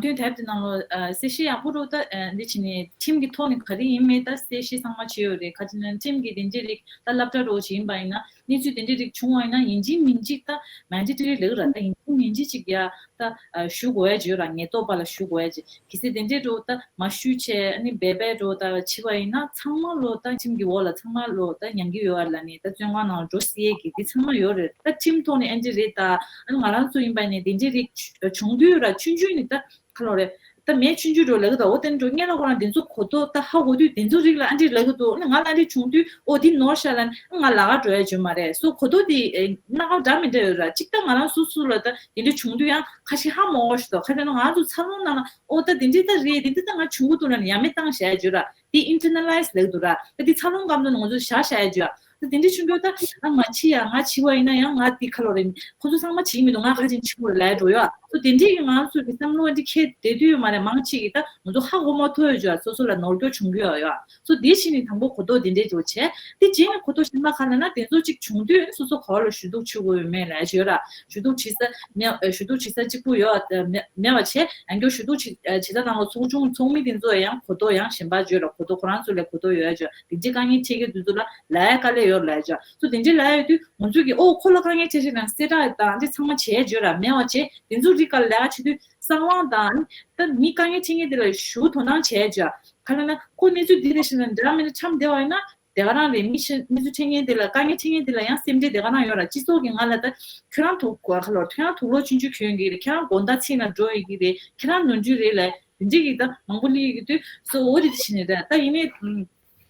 དོན་དེབ་དེ་ནང་ལོ་ཨ་གསལ་བཤད་ཡག་པོ་འདྲ་བོ་ད་ཨ་འདི་བྱས་ནས་ཁྲིམས་ཀྱི་ཐོག་ནས་ག་རེ་ཡིན་མེད་ད་གསལ་བཤད་ཚང་མ་བྱས་ཡོད་རེད། ག་ཅི་ན་ཁྲིམས་ཀྱི་དེ་འདྲའི་རིགས་ད་སློབ་གྲྭ་འདྲ་བོ་ཅིག་ཡིན་པ་ཡིན་ན། གནས་ཚུལ་དེ་འདྲའི་རིགས་བྱུང་བ་ཡིན་ན་ཡིན་གཅིག་མིན་གཅིག་ད་མན་ཌེ་ཊོ་རི་ལབ་ཀྱི་ར། ད་ཡིན་གཅིག་མིན་གཅིག་ཅིག་ཡ་ད་ཨ་ཞུ་དགོས་ཡ་ཅིག་ཡོད་ར། ཉེན་རྟོག་པ་ལ་ཞུ་དགོས་ཡ་ཅིག་གལ་སྲིད་དེ་འདྲའི་འདྲ་བོ་ད་མ་ཞུས་བྱས་ཨ་ནི་སྦས་པའི་འདྲ་བོ་ད་བྱས་པ་ཡིན་ན་ཚང་མ་ལོ་ད་ཁྲིམས་ཀྱི་འོག་ལ་ཚང་མ་ལོ་ད་མྱང་གི་ཡོད་ར་ལ་ནི་ད་བཙོན་ཁང་ནང་ལ་འགྲོ་སྲིད་ཡས་ཀྱི་འདི་ཚང་མ་ཡོད་རེད། ད་ཁྲིམས་ཐོག་ནས་ཨ་འདྲ་རེད། ད་ཨ་ནི་ང་རང་ཚོ་ཡིན་པ་ནས་དེ་འདྲའི་རིགས་བྱུང་དུས་ར་ཆུང་ཆུང་ནས་ད་ཁ་ལོ་རེད། ད་མེད་ཆུང་ཆུང་འགྲོ་ལབ་ཀྱི་འདུག་འོ་དེ་འགྲོ་སྔོན་ལ་ཁོ་རང་དེ་ཚོ་གོ་རྟོགས་ད་ཧ་གོ་དུས་དེ་ཚོ་རིགས་ལ་ཨ་འདྲ་ལབ་ཀྱི་འདུག་ཨ་ནི་ང་ལ་ཨ་འདྲ་བྱུང་དུས་ཨོ་འདི་ནོར་ཤག་ལབ་ནས་ང་ལ་ཁ་འགྲོ་ཡ་བྱུང་མ་རེད། སོ་གོ་རྟོགས་དེ་སྣ་ཁ་འདྲ་མི་འདྲ་ཡོད་ར། གཅིག་ད་ང་རང་སོ་སོ་ལ་ད་དེ་འདྲ་བྱུང་དུས་ཡང་ཁ་ཤས་ཧ་མ་གོ་ཞིག་འདུག་ཁ་ཤས་ན་ང་ཚོ་འཚར་ལོངས་ནང་ལ་ཨོ་ད་དེ་འདྲ་ད་རེད། དེ་འདྲ་ད་ང་བྱུང་གི་འདུག་ལབ་ནས་ཡ་མེད་བཏང་བཞག་ཡ་ཅིག་ཡོད་ར། དེ་internalize་ལབ་འདུག་ར། ད་དེ་འཚར་ལོངས་སྐབས་དུ་ནས་ང་ཚོ་བཞག་བཞག་ཡ་བརྗོད་ཡ། ད་དེ་འདྲ་བྱུང་རྒྱུ་ད་ང་མ་འཆི་ཡ། ང་འཆི་བ་ཡིན་ན་ཡང་ང་དེ་ཁ་ལོ་རེད། ཁོ་ཚོ་ཚང་མ་འཆི་གི་མི་འདུག་ང་ཁ་ཅིག་འཆི་དགོས་རེད་ལབ་འགྲོ་ཡ། ད་དེ་འདྲའི་གི་ང་ཚོ་གི་བསམ་བློ་འདི་འཁྱེར་བསྡད་དུས་ཡོད་མ་རེད། མང་ཆེ་གི་ད་ང་ཚོ་ཧ་གོ་མ་ཐུབ་ཡོད་ཅོ། སོ་སོ་ལ་ནོར་འཁྱོག་བྱུང་གི་ཡོད་ཡ། སོ་དེ་བཞིན་ནི་དང་པོ་གོ་རྟོགས་དེ་འདྲས་ཅོ་བྱས། དེ་རྗེས་ནས་གོ་རྟོགས་གཞན་པ་ག་ལ་ན་དེ་ཚོ་ཅིག་བྱུང་དུས་སོ་སོ་ག་བ་ལ་ཞུ་གཏུག་བྱེད་དགོས་ཡོད་མེད་ལབ་ཡ་ཅིག་ཡོད་ར། ཞུ་གཏུག་བྱེད་ས་མེད། ཞུ་གཏུག་བྱེད་ས་གཅིག་པུ་ཡོད་མེད་པ་བྱས། ཡང་སྐྱར་ཞུ་གཏུག་བྱེད་བྱེད་ས་དང་ལ་ཚོགས་ཆུང་ཚོགས་མི་དེ་ཚོ་ཡང་གོ་རྟོགས་ཡང་གཞན་པ་ཅིག་ཡོད་ར། གོ་རྟོགས་ཁོ་རང་ཚོ་ལ་གོ་རྟོགས་ཡོད་ཡ་ཅིག་ཡོད། དེ་འདྲའི་དཀའ་ངལ་འཕྲད་མཁན་དེ་ཚོ་ལ་ལབ་ཡ་དཀའ་ལས་ཡོད་ལབ་ཡ་ཅིག་ཡོད། སོ་དེ་འདྲའི་ལབ་ཡ་ཡོད་དུས་ང་ཚོས་ཀྱི་ཨོ་ཁོ་ལ་དཀའ་ངལ་འཕྲད་བྱས་ནས་གསལ་བསྒྲགས་དང་འདི་ཚང་མ་བྱས་ཡ་ཅིག་ཡོད་ར། མེད་པ་བྱས་དེ་ཚོ་རིགས་ག་ལ་ལབ་ཡ་བྱེད་དུས་གསང་བ་དང་ད་མི་དཀའ་ངལ་འཕྲད་མཁན་དེ་ལ་ཞུ་དོ་སྣང་བྱས་ཡ་ཅིག་ཡོད། ག་ལ་ན་ཁོ་གནས་ཚུལ་འདི་རེད་ཞེ་ན་འདྲ་མི་འདྲ་འཆམ་བསྡད་པ་ཡིན་ན། དེ་ག་རང་རེད། མི་ཤི་མི་ཚོ་འཕྲད་མཁན་དེ་ལ་དཀའ་ངལ་འཕྲད་མཁན་དེ་ལ་ཡང་སེམས་ཁྲལ་དེ་ག་རང་ཡོད་ར། སྤྱི་ཚོགས་ཀྱི་ང་ལ་ད་ཁྱོད་རང་དུ་གོ་ཁ་ལོར་ཁྱོད་རང་དུག་ལོག་ཆུང་ཆུང་གྱོན་གྱི་རེད། ཁྱོད་རང་དགོང་དག་ཚིག་ན་འགྲོ་ཡི་གི་རེད། ཁྱོད་རང་ནོར་འཁྲུལ་རེད་ལ་དེ་འདྲས་ཀྱི་ད་མང་པོ་ལི་ཡི་གི་དུས་སོ་འོ་རེད་དེ་ཕྱིན་ནས་རེད། ད་ཡིན་ནའི་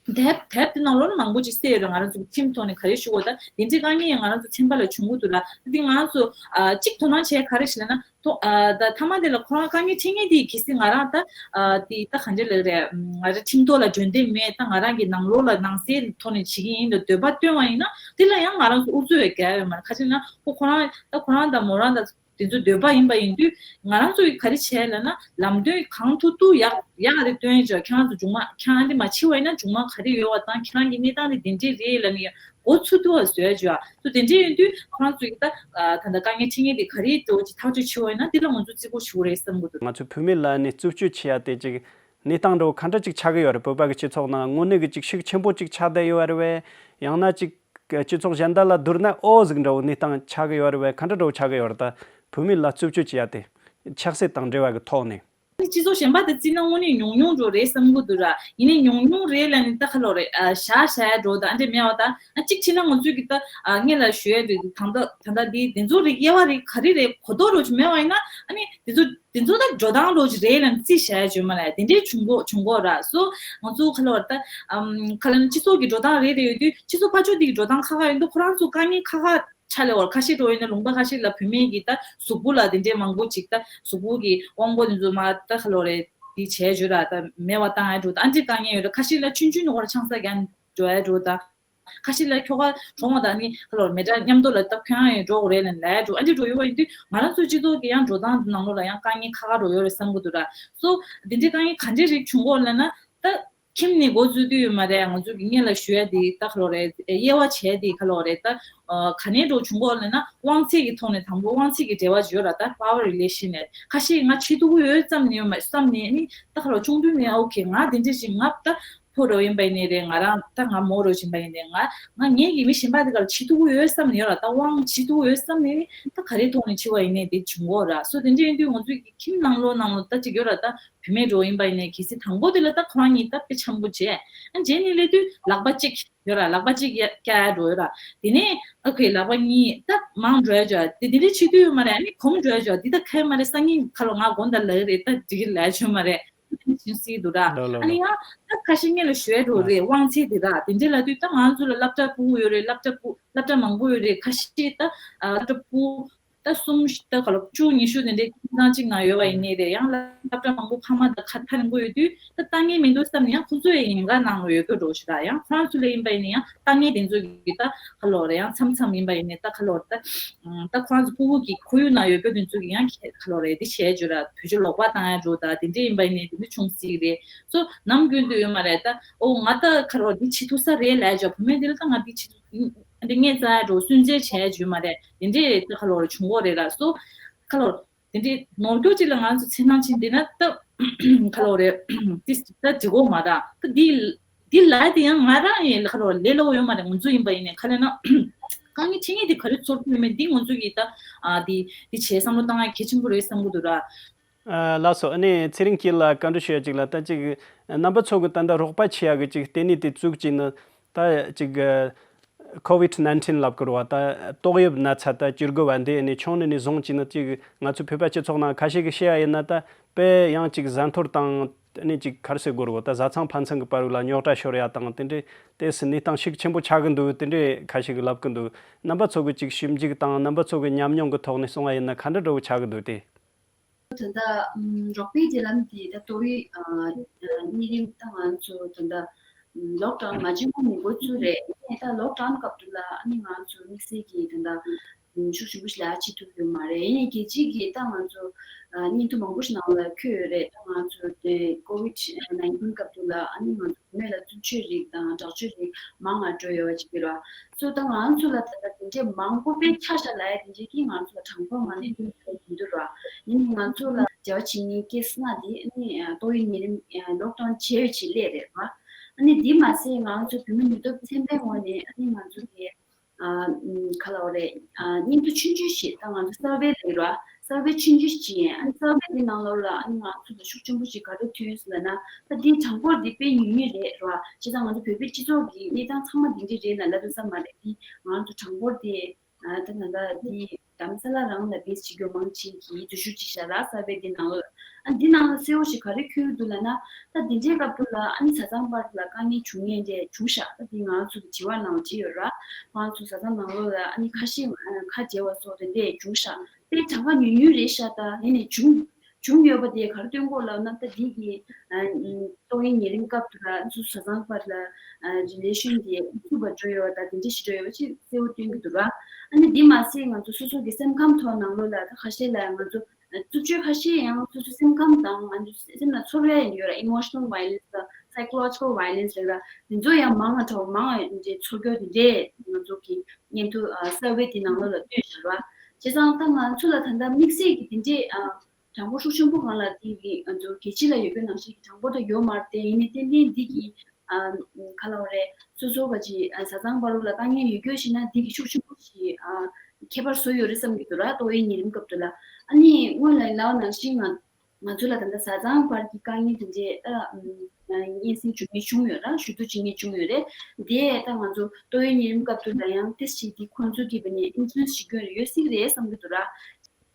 དེབ་དེབ་དེ་ནང་ལོགས་ན་མང་པོ་ཅིག་གསལ་ཡོད་རེད། ང་རང་ཚོ་ཁྲིམས་ཐོག་ནས་ག་རེ་ཞུ་དགོས། ད་དེ་འདྲས་དཀའ་ངལ་ཡང་ང་རང་ཚོ་ཚན་པ་ལ་བྱུང་གི་འདུག་ར། ད་དེ་ང་རང་ཚོ་གཅིག་དོ་སྣང་བྱས་ག་རེ་ཞིག་ལ་ན། ཐོ་ཨ་ད་ཐ་མ་དེ་ལ་ཁོ་རང་དཀའ་ངལ་འཕྲད་མཁན་དེ་གལ་སྲིད་ང་རང་ད་ཨ་དེ་ད་ག་འདྲ་ལབ་རེད། ང་རང་ཁྲིམས་ཐོག་ལ་འབྱོར་འདོད་མེད། ད་ང་རང་གི་ནང་ལོགས་ལ་ནང་གསེས་ཐོག་ནས་བྱེད་ཀྱི་ཡིན་ལ་འདོད་པ་བཏོན་པ་ཡིན་ན་དེ་ལ་ཡང་ང་རང་ཚོ་ཨུ་ཚུགས་བའི་གལ་ཡོད་མ་རེད། ཁ་ཅིག་ན་ཁོ་ཁོ་རང་ད་ཁོ་རང་དང་མོ་རང་དང་དེ་ཚོ་འདོད་པ་ཡིན་པ་ཡིན་དུས་ང་རང་ཚོ་གིས་ག་རེ་བྱས་ལབ་ན་ལམ་སྟོན་གང་ཐུབ་ཐུབ་ཡག་ཡག་རེ་སྟོན་ཡ་ཅིག་ཁྱེད་རང་ཚོ་མཇུག་མ་ཁྱེད་རང་འདི་མ་འཆི་བ་ཡིན་ན་མཇུག་མ་ག་རེ་ཡོད་པ་དང་ཁྱེད་རང་གི་གནས་སྟངས་དེ་དེ་འདྲས་རེད་ལབ་ནས་འགོ་ཚུགས་ཐུབ་པ་བཟོས་བྱས། སོ་དེ་འདྲས་ཡིན་དུས་ཁོ་རང་ཚོ་ཡིས་ད་ད་ལྟ་དཀའ་ངལ་འཕྲད་མཁན་དེ་ག་རེ་འདྲ་བོ་ཅིག་ཐག་གཅོད་བྱེད་པ་ཡིན་ན་དེ་ལ་ང་ཚོ་བརྩི་བཀུར་ཞུ་དགོས་རེད་བསམ་གི་འདུག་ང་ཚོའི་བུད་མེད་ལ་ནི་རྩུབ་སྤྱོད་བྱེད་ཡ་དེ་ཅིག་གནས་སྟངས་འདྲ་བོ་ག་འདྲ་ཅིག་ཆགས་ཀྱི་ཡོད་རེད། བོད་པ་གི་སྤྱི་ཚོགས་ནང་དངོས་གནས་གི་ཅིག་ཤུགས་ཆེན་པོ་ཅིག་ཆགས་བསྡད་ཡོད་རེད་བས། ཡང་ན་ཅིག་སྤྱི་ཚོགས་གཞན་དག་ལ་བསྡུར་ན་ཨོ་ཟིག་འདྲ་བོ་གནས་སྟངས་ཆགས་ཀྱི་ཡོད་རེད་བས། ག་འདྲ་འདྲ་བོ་ཆགས་ཀྱི་ཡོད་རེད། ད་བུད་མེད་ལ་རྩུབ་སྤྱོད་བྱེད་ཡ་དེ་ཆགས་སྲིད་དང་འབྲེལ་བ་གི་ཐོག་ནས། སྤྱི་ཚོགས་གཞན་པ་དང་བརྩིས་ན་དངོས་གནས་ཉུང་ཉུང་འགྲོ་རེད་བསམ་གི་འདུག་ར། ཡིན་ནའི་ཉུང་ཉུང་རེད་ལབ་ནས་ད་ཁ་ལོ་རེད། ཨ་བཞག་བཞག་ཡ་འགྲོ་ད་ཨ་འདྲས་མེད་པ་ད། ཨ་གཅིག་བྱས་ན་ང་ཚོས་ཀྱི་ད་ཨ་སྔོན་ལ་ཞུ་ཡ་རེད། ད་ལྟ་ད་ལྟ་འདི་དེ་ཚོ་རིགས་དབྱེ་བ་རིགས་ག་རེ་རེད་གོ་རྟོགས་རོ་ཅིག་མེད་པ་ཡིན་ན་ཨ་ནི་དེ་ཚོ་དེ་ཚོ་ད་འགྲོ་སྟངས་རོ་ཅིག་རེད་ལབ་ནས་རྩིས་བཞག་ཡ་བྱུང་མ་རེད། དེ་འདྲས་བྱུང་གོ་བྱུང་གོ་ར། སོ་ང་ཚོ་ཁ་ལོ་རེད་ད་ཨམ་ཁ་ལ་ནི་སྤྱི་ཚོགས་ཀྱི་འགྲོ་སྟངས་རེད་རེད་ཡོད་དུས་སྤྱི་ཚོགས་ཕར་ཕྱོགས་དེ་གི་འགྲོ་སྟངས་ཁ་ཁ་ཡོད་དུས་ཁོ་རང་ཚོ་དཀའ་ངལ་ཁ་ཁ་ཆ་ལེ་བར་ཁ་ཤས་འགྲོ་ཡིན་ན་ལུང་པ་ཁ་ཤས་ལ་བུད་མེད་ཀྱི་ད་གཟུགས་པོ་ལ་དེ་འདྲས་མང་པོ་ཅིག་ད་གཟུགས་པོ་གི་དབང་པོ་དེ་ཚོ་མ་ད་ཁ་ལོ་རེད་དེ་བྱས་བརྗོད་ར་ད་མེད་པ་བཏང་ཡ་འགྲོ་ད་ཨ་འདྲས་དཀའ་ངལ་ཡོད་ར། ཁ་ཤས་ལ་ཆུང་ཆུང་ནོ་བར་ཆང་ས་རྒྱག་འགྲོ་ཡ་འགྲོ་ད་ཁ་ཤས་ལ་ཁྱོ་ག་གྲོངས་པ་ད་ནི་ཁ་ལོ་མེ་དྲག་མཉམ་དུ་ལ་ད་ཁོ་ཡང་ཡང་འགྲོ་དགོས་རེད་ལ་ལ་ཡ་འགྲོ་ཨ་འདྲས་འགྲོ་ཡོད་པ་ཡིན་དུས་ང་རང་ཚོའི་སྤྱི་ཚོགས་ཀྱི་ཡང་འགྲོ་སྟངས་ནང་ལོགས་ལ་ཡང་དཀའ་ངལ་ཁ་ཁ་འགྲོ་ཡོད་རེད་བསམ་གི་འདུག་ར། སོ་དེ་འདྲས་དཀའ་ངལ་ག་འདྲས་རིགས་བྱུང་གོ་ལ་ན་ད། ཁྱིམ་ནས་འགོ་འཛུགས་དུས་ཡོད་མ་རེད། ང་ཚོ་གི་སྔོན་ལ་ཞུ་ཡ་དེ་ད་ཁ་ལོ་རེད། དབྱེ་བ་བྱས་དེ་ཁ་ལོ་རེད། ད་ག་ནས་འགྲོ་བྱུང་གོ་ལབ་ན་དབང་ཚད་ཀྱི་ཐོག་ནས་དང་པོ་དབང་ཚད་ཀྱི་འབྲེལ་བ་ཡོད་ར། ད་power relation་ནས་ཁ་ཤས་ང་ཆེ་ཐུག་གི་ཡོད་བསམ་ནས་ཡོད་མ་བསམ་ནས་ནི་ད་ཁ་ལོ་ཆུང་དུས་ནས་ཨོ་ཁེ་ང་དེ་འདྲ་ཞིག་ང་ད་ཕོ་རོ་ཡིན་པ་ཡིན་ནའི་རེད། ང་རང་ད་ང་མོ་རོ་ཡིན་པ་ཡིན་ནའི་ང་ང་ངེད་ཀྱི་མི་གཞན་པ་དེ་ག་ལ་ཆེ་ཐུག་གི་ཡོད་བསམ་ནས་ཡོད་ར། ད་དབང་ཆེ་ཐུག་གི་ཡོད་བསམ་ནས་ནི་ད་ག་རེ་ཐོག་ནས་ཆེ་བ་ཡིན་ནའི་དེ་བྱུང་གོ་ར། སོ་དེ་འདྲ་ཡིན་དུས་ང་ཚོའི་གི་ཁྱིམ་ནང་ལོགས་ནང་ལོགས་ད་ཅིག་ཡོད་ར་ད། བུད་མེད་འགྲོ་ཡིན་པ་ཡིན་ནའི་གལ་སྲིད་དང་པོ་དེ་ལ་ད་ཁོ་རང་གཉིས་ད་དཔེ་འཆམ་པོ་བྱས། ཨ་རྗེས་ནས་སླེབས་དུས་ལག་པ་གཅིག་ཡོད་ར། ལག་པ་གཅིག་ཡ་བཀྱག་ཡ་འགྲོ་ཡོད་ར། དེ་ནས་ཨ་ཁོའི་ལག་པ་གཉིས་ད་མང་འགྲོ་ཡ་འགྲོ་ཡ་དེ་དེ་འདྲའི་ཆེ་དུས་ཡོད་མ་རེད། ཨ་ནི་གོམ་འགྲོ་ཡ་འགྲོ་ཡ་འདི་ད་ཁ་ཡ་མ་རེད། སང་ཉིན་ཁ་ལོ་ང་དགོང་དག་ལ་ཡི་རེད། ད་འགྲིག་གི་ལ་ཡ་ཆོད་མ་རེད། ཨ་ནི་ཡང་ད་ཁ་ཤས་སྔོན་ལ་ཞུ་ཡ་འགྲོ་རེད། དབང་ཚད་དེ་ར་དེ་འདྲའི་ལབ་དུས་ད་ང་ཚོ་ལ་སློབ་གྲྭ་ཕྲུ་གུ་ཡོད་རེད། སློབ་གྲྭ་ཕྲུ་སློབ་གྲྭ་མང་པོ་ཡོད་རེད། ཁ་ཤས་ད་སློབ་གྲྭ་ཕྲུ་གུ། ད་གསུམ་ད་ག་ལོ་བཅུ་ཉི་ཤུ་དེ་འདྲའི་ཁྱིམ་ཚང་གཅིག་ནང་ཡོད་པ་ཡིན་ནའི་རེད། ཡང་སློབ་གྲྭ་མང་པོ་ཕ་མ་དང་ཁ་ཐག་རིང་པོ་ཡོད་དུས་ད་ལྟ་ངན་མི་འདུག་བསམ་ནས་ཡང་ཁོང་ཚོ་ཡང་ཉེན་ཁ་ནང་ལ་ཡོད་དགོས་འགྲོ་ཞིག་ར། ཡང་ཁོ་རང་ཚོ་ལ་ཡིན་པ་ཡིན་ན་ཡང་ལྟ་ངན་དེ་ཚོ་གི་ད་ག་ལོ་རེད། ཡང་མཚམས་མཚམས་ཡིན་པ་ཡིན་ནའི་ད་ག་ལོ་ད་ད་ཁོ་རང་ཚོ་ཕྲུ་གུ་གི་ཁོར་ཡུག་ནང་ཡོད་དགོས་དེ་ཚོ་གི་ཡང་ག་ལོ་རེད། དེ་བྱས་བརྗོད་ར་བོད་ཆས་ལོག་པ་བཏང་ཡ་འགྲོ་ད་དེ་འདྲས་ཡིན་པ་ཡིན་ནའི་དེ་འདྲས་བྱུང་སྲིད་རེད། སོ་ནམ་རྒྱུན་དུ་ཡོད་མ་རེད། ད་ཨོ་ང་ད་ག་ལོ་འདི་བྱེད་ཐུབ་ས་རེད་ལབ་བྱ་བུད་མེད་འདི་ལ་ད་ང་འདི་བྱེད་ཐུབ། འདི་ངས་རྩ་འགྲོ་སུན་གཙེར་བྱས་བརྗོད་མ་རེད། དེ་འདྲས་ད་ཁ་ལོ་རེ་བྱུང་གོ་རེད་ལ་སོ། ཁ་ལོ་དེ་འདྲས་ནོར་འཁྱོག་ཅིག་ལ་ང་ཚོ་འཚེར་སྣང་ཕྱིན་བསྡད་ན་ད་ཁ་ལོ་རེ་ཏིས་ད་འགྲིག་གོ་མ་ར། ད་འདི་འདི་ལ་དེ་ཡང་ང་རང་ཡིན་ལ་ཁ་ལོ་ལས་སླ་བོ་ཡོད་མ་རེད། ང་ཚོ་ཡིན་པ་ཡིན་ནས་ཁ་ལས་ན་དཀའ་ངལ་འཕྲད་མཁན་དེ་ག་རེ་ཚོར་གྱི་ཡོད་མེད་འདི་ང་ཚོ་གིས་ད་ཨ་འདི་འདི་བྱས་བསམ་བློ་བཏང་ཡ་གལ་ཆེན་པོ་རེད་བསམ་གི་འདུག་ར། ཨ་ལགས་སོ། ཨ་ནི་ཚེ་རིང་སྐྱིད་ལ་བཀའ་འདྲི་ཞུ་ཡ་གཅིག་ལ། ད་ཅིག་རྣམ་པ་ཚོ་གི་ད་ལྟ་རོགས་པ་བྱེད་ཡ་གི་ཅིག་ལྟེ་གནས་དེ་བཙུགས་ཀྱི་ནི་ད་ཅིག་ཁོ་ཝིད་ནའིན་ཊིན་ལབ་དགོས་རེད་བ། ད་ཏོག་དབྱིབས་ན་ཚ་ད་བཅུ་དགུ་བ་འདི་ཨ་ནི་ཆུང་ནི་ནས་བཟུང་ཀྱི་ནི་ཅིག་ང་ཚོ་བོད་པ་སྤྱི་ཚོགས་ནང་ཁ་ཤས་ཀྱིས་བཤད་ཡ་ཡིན་ན་ད་དཔེ་ཡང་ཅིག་བཟའ་འཐོར་དང་ཨ་ནི་ཅིག་ག་རེ་ཟེར་དགོས་རེད་བ། ད་བཟའ་ཚང་ཕན་ཚུན་གི་བར་ལ་རྙོག་དྲ་ཤོར་ཡ་དང་དེ་འདྲའི་ཏོག་ཙམ་གནས་སྟངས་ཤུགས་ཆེན་པོ་ཆགས་གི་འདུག་དེ་འདྲའི་ཁ་ཤས་ཀྱིས་ལབ་གི་འདུག་རྣམ་པ་ཚོ་གི་ཅིག་ཞིབ་འཇུག་དང་རྣམ་པ་ཚོ་གི་ཉམས་མྱོང་གི་ཐོག་ནས་གསུང་བ་ཡིན་ན་ག་འདྲ་འདྲ་བོ་ཆགས་གི་འདུག་སྟེ། ད་ལྟ་ཨམ་རོགས་པའི་འབྲེལ་ལམ་དེ་ད་ཏོག་དབྱིབས་ཨ་གཉན་རིམས་ད་ང་ཚོ་ད་ལྟ་ཨམ་ལོག་ཌའོན་མ་བྱུང་གོང་ནས་འགོ་བཙུགས་རེད། ཨ་ནི་ད་ལོག་ཌའོན་སྐབས་དུ་ལ་ཨ་ནི་ང་ཚོ་དམིགས་བསལ་གྱི་ད་ལྟ་ཤུགས་ཆེན་པོ་ཞིག་ལ་བྱེད་ཐུབ་ཡོད་མ་རེད། ཡིན་ནའི་རྒྱལ་སྤྱི་གི་ད་ང་ཚོ་ཨ་བརྙན་ཐུང་མང་པོ་ཞིག་ནང་ལ་འཁོད་ཡོད་རེད། ད་ང་ཚོ་དེ་ཀོ་ཝིཌ་ནའིན་ཊིན་སྐབས་དུ་ལ་ཨ་ནི་ང་ཚོ་བུད་མེད་ལ་རྩུབ་སྤྱོད་རིགས་དང་དྲག་སྤྱོད་རིགས་མང་ང་འགྲོ་ཡོད་པ་ཅིག་ཡོད་ར། སོ་ད་ང་ཚོ་ལ་ད་ལྟ་དེ་འདྲའི་མང་པོ་དཔེ་ཆ་བཞག་ལ་ཡ་དེ་འདྲའི་གིས་ང་ཚོ་ལ་གྲངས་འབོར་མ་ནས་ཐོན་ཐུབ་ཀྱི་མི་འདུག་ར། ཡིན་ནའི་ང་ཚོ་ལ་འབྲེལ་བ་བྱེད་མཁན་ཀེ་སི་ལྔ་དེ་ཨ་ནི་ཏོག་དབྱིབས་ནད་རིམས་ལོག་ཌའོན་བྱས་ཡོད་ཅེས་སླེབས་རེད་ར། ཨ་ནི་འདི་མ་ཟད་ང་ཚོ་བོད་མི་ནུས་སྟོབས་ཚན་པའི་ངོས་ནས་ཨ་ནི་ང་ཚོ་གི་ཨ་ཁ་ལ་བ་རེད། ཨ་བརྙན་ཐུང་ཆུང་ཆུང་ཞིག་ད་ང་ཚོ་སར་ཝེ་ལས་ར། སར་ཝེ་ཆུང་ཆུང་ཞིག་ཡིན། ཨ་ནི་སར་ཝེ་འདི་ནང་ལོགས་ལ་ཨ་ནི་ང་ཚོ་ལ་ཤུགས་ཆེན་པོ་ཞིག་ག་རེ་ཐོན་ཡོད་ཟེར་ན། ད་འདི་གྲངས་འབོར་འདི་དཔེ་ཉུང་ཉུང་རེད་ར། བྱས་ཙང་ང་ཚོ་བོད་པའི་སྤྱི་ཚོགས་ཀྱི་གནས་སྟངས་ཚང་མ་འདི་འདྲ་རེད་ལ་ལབ་ས་མ་རེད། འདི་ང་ཚོ་གྲངས་འབོར་འདི་ཨ་ད་ད་ལྟ་འདི་རྡ་རམ་ས་ལ་རང་ལ་བེས་བྱེད་རྒྱུ་མང་ཆེ་གི་འཛུལ་ཞུགས་བྱེད་ཤག་ར། སར་ཝེ་འདི་ནང་ལོགས། ཨ་འདི་ནང་ལ་གསལ་བོ་ཞིག་ག་རེ་འཁོད་འདུག་ལབ་ན། ད་འདི་འདྲའི་སྐབས་དུ་ལ་ཨ་ནི་བཟའ་ཚང་བར་ལ་དཀའ་ངལ་བྱུང་ངེས་འདྲ་བྱུང་ཤག་ད་འདི་ང་ཚོ་གི་དྲི་བ་ནང་བྲིས་ཡོད་ར། ང་ཚོ་བཟའ་ཚང་ནང་ལོགས་ལ་ཨ་ནི་ཁ་ཞེ་ཨ་ཁ་བརྗེ་བ་སོགས་དེ་འདྲ་བྱུང་ཤག་དཔེ་གྲངས་ཀ་ཉུང་ཉུང་རེད་ཤག་ད་ཡིན་ནའི་བྱུང་བྱུང་ཡོད་པ་དེ་ག་རེ་སྟོན་གོ་ལབ་ན། ད་འདི་གི་ཨ་ཏོག་དབྱིབས་ཉེ་རིམས་སྐབས་དུ་ལ་ཚོ་བཟའ་ཚང་བར་ལ་ཨ་རི་ལེ་ཤན་དེ་མཚུངས་པ་འགྲོ་ཡོད་པ་དང་དེ་འདྲ་ཞིག་འགྲོ་ཡོད་པ་ཅིག་གསལ་བོ་སྟོན་གྱི་འདུག་ར། ཨ་ནི་འདི་མ་ཟད་ང་ཚོ་སོ་སོ་གི་སེམས་ཁམས་ཐོག་ནང་ལོགས་ལ་ད་ཁ་ཤས་ལ་ང་ཚོ་རྩུབ་སྤྱོད་ཁ་ཤས་ཡང་སོ་སོ་སེམས་ཁམས་དང་ང་ཚོ་སེམས་ལ་ཚོར་ཡ་ཡང་ཡོད་ར། ཨི་མོ་ཤི་ནལ་ཝའི་ལེན་སི་དང་སའི་ཀོ་ལོ་ཇི་ཀལ་ཝའི་ལེན་སི་རེད་ར། དེ་ཚོ་ཡང་མང་ང་ཐོག་མང་ང་འདྲ་ཚོར་རྒྱུ་དེ་འདྲས་ང་ཚོ་གི་བརྙན་ཐུང་ཨ་སར་ཝེ་དེ་ནང་ལོགས་ལ་བཏོན་བཞག་ར། བྱས་ཙང་ད་ང་ཚོ་ལ་ད་ལྟ་དམིགས་བསལ་གྱི་དེ་འདྲས་ཨ་གྲངས་འབོར་ཤུགས་ཆེན་པོ་སྒང་ལ་དེ་གི་ང་ཚོ་རྒྱལ་སྤྱི་ལ་ཡོད་པའི་ནང་བཞིན་གྱི་གྲངས་འབོར་དེ་ཡོད་མ་རེད་དེ། ཡིན་ནའི་ཏན་ཏན་འདི་གི་ཨ་ག་ལབ་རེད། སོ་སོ་བ་ཅིག་ཨ་བཟའ་ཚང་བར་ལ་དཀའ་ངལ་ཡོད་རྒྱུ་ཞིག་ན་འདི་གི་ཤུགས་ཆེན་པོ་ཞིག་ཨ་ཁྱད་པར་བཟོ་ཡོད་རེད་བསམ་གྱི་འདུག་ར། ཏོག་དབྱིབས་ཉེ་རིམས་སྐབས་དུ་ལ་ཨ་ནི་སྔོན་ལ་ལབ་ནང་བཞིན་ང་ང་ཚོ་ལ་ད་ལྟ་བཟའ་ཚང་བར་གྱི་དཀའ་ངལ་དེ་འདྲས་ཨ་ཨམ་སྙན་སེང་བྱེད་མཁན་བྱུང་ཡོད་ར། ཞུ་གཏུག་བྱེད་མཁན་བྱུང་ཡོད་རེད། དེ་ད་ང་ཚོ་ཏོག་དབྱིབས་ཉེ་རིམས་སྐབས་དུ་ལ་ཡང་ཏེ་ཞིག་འདི་ཁོང་ཚོ་གི་བ་ནས་ཨིན་ཤུ་རན་སི་བྱེད་མཁན་ཡོད་སྲིད་རེད་བསམ་གྱི་འདུག་ར།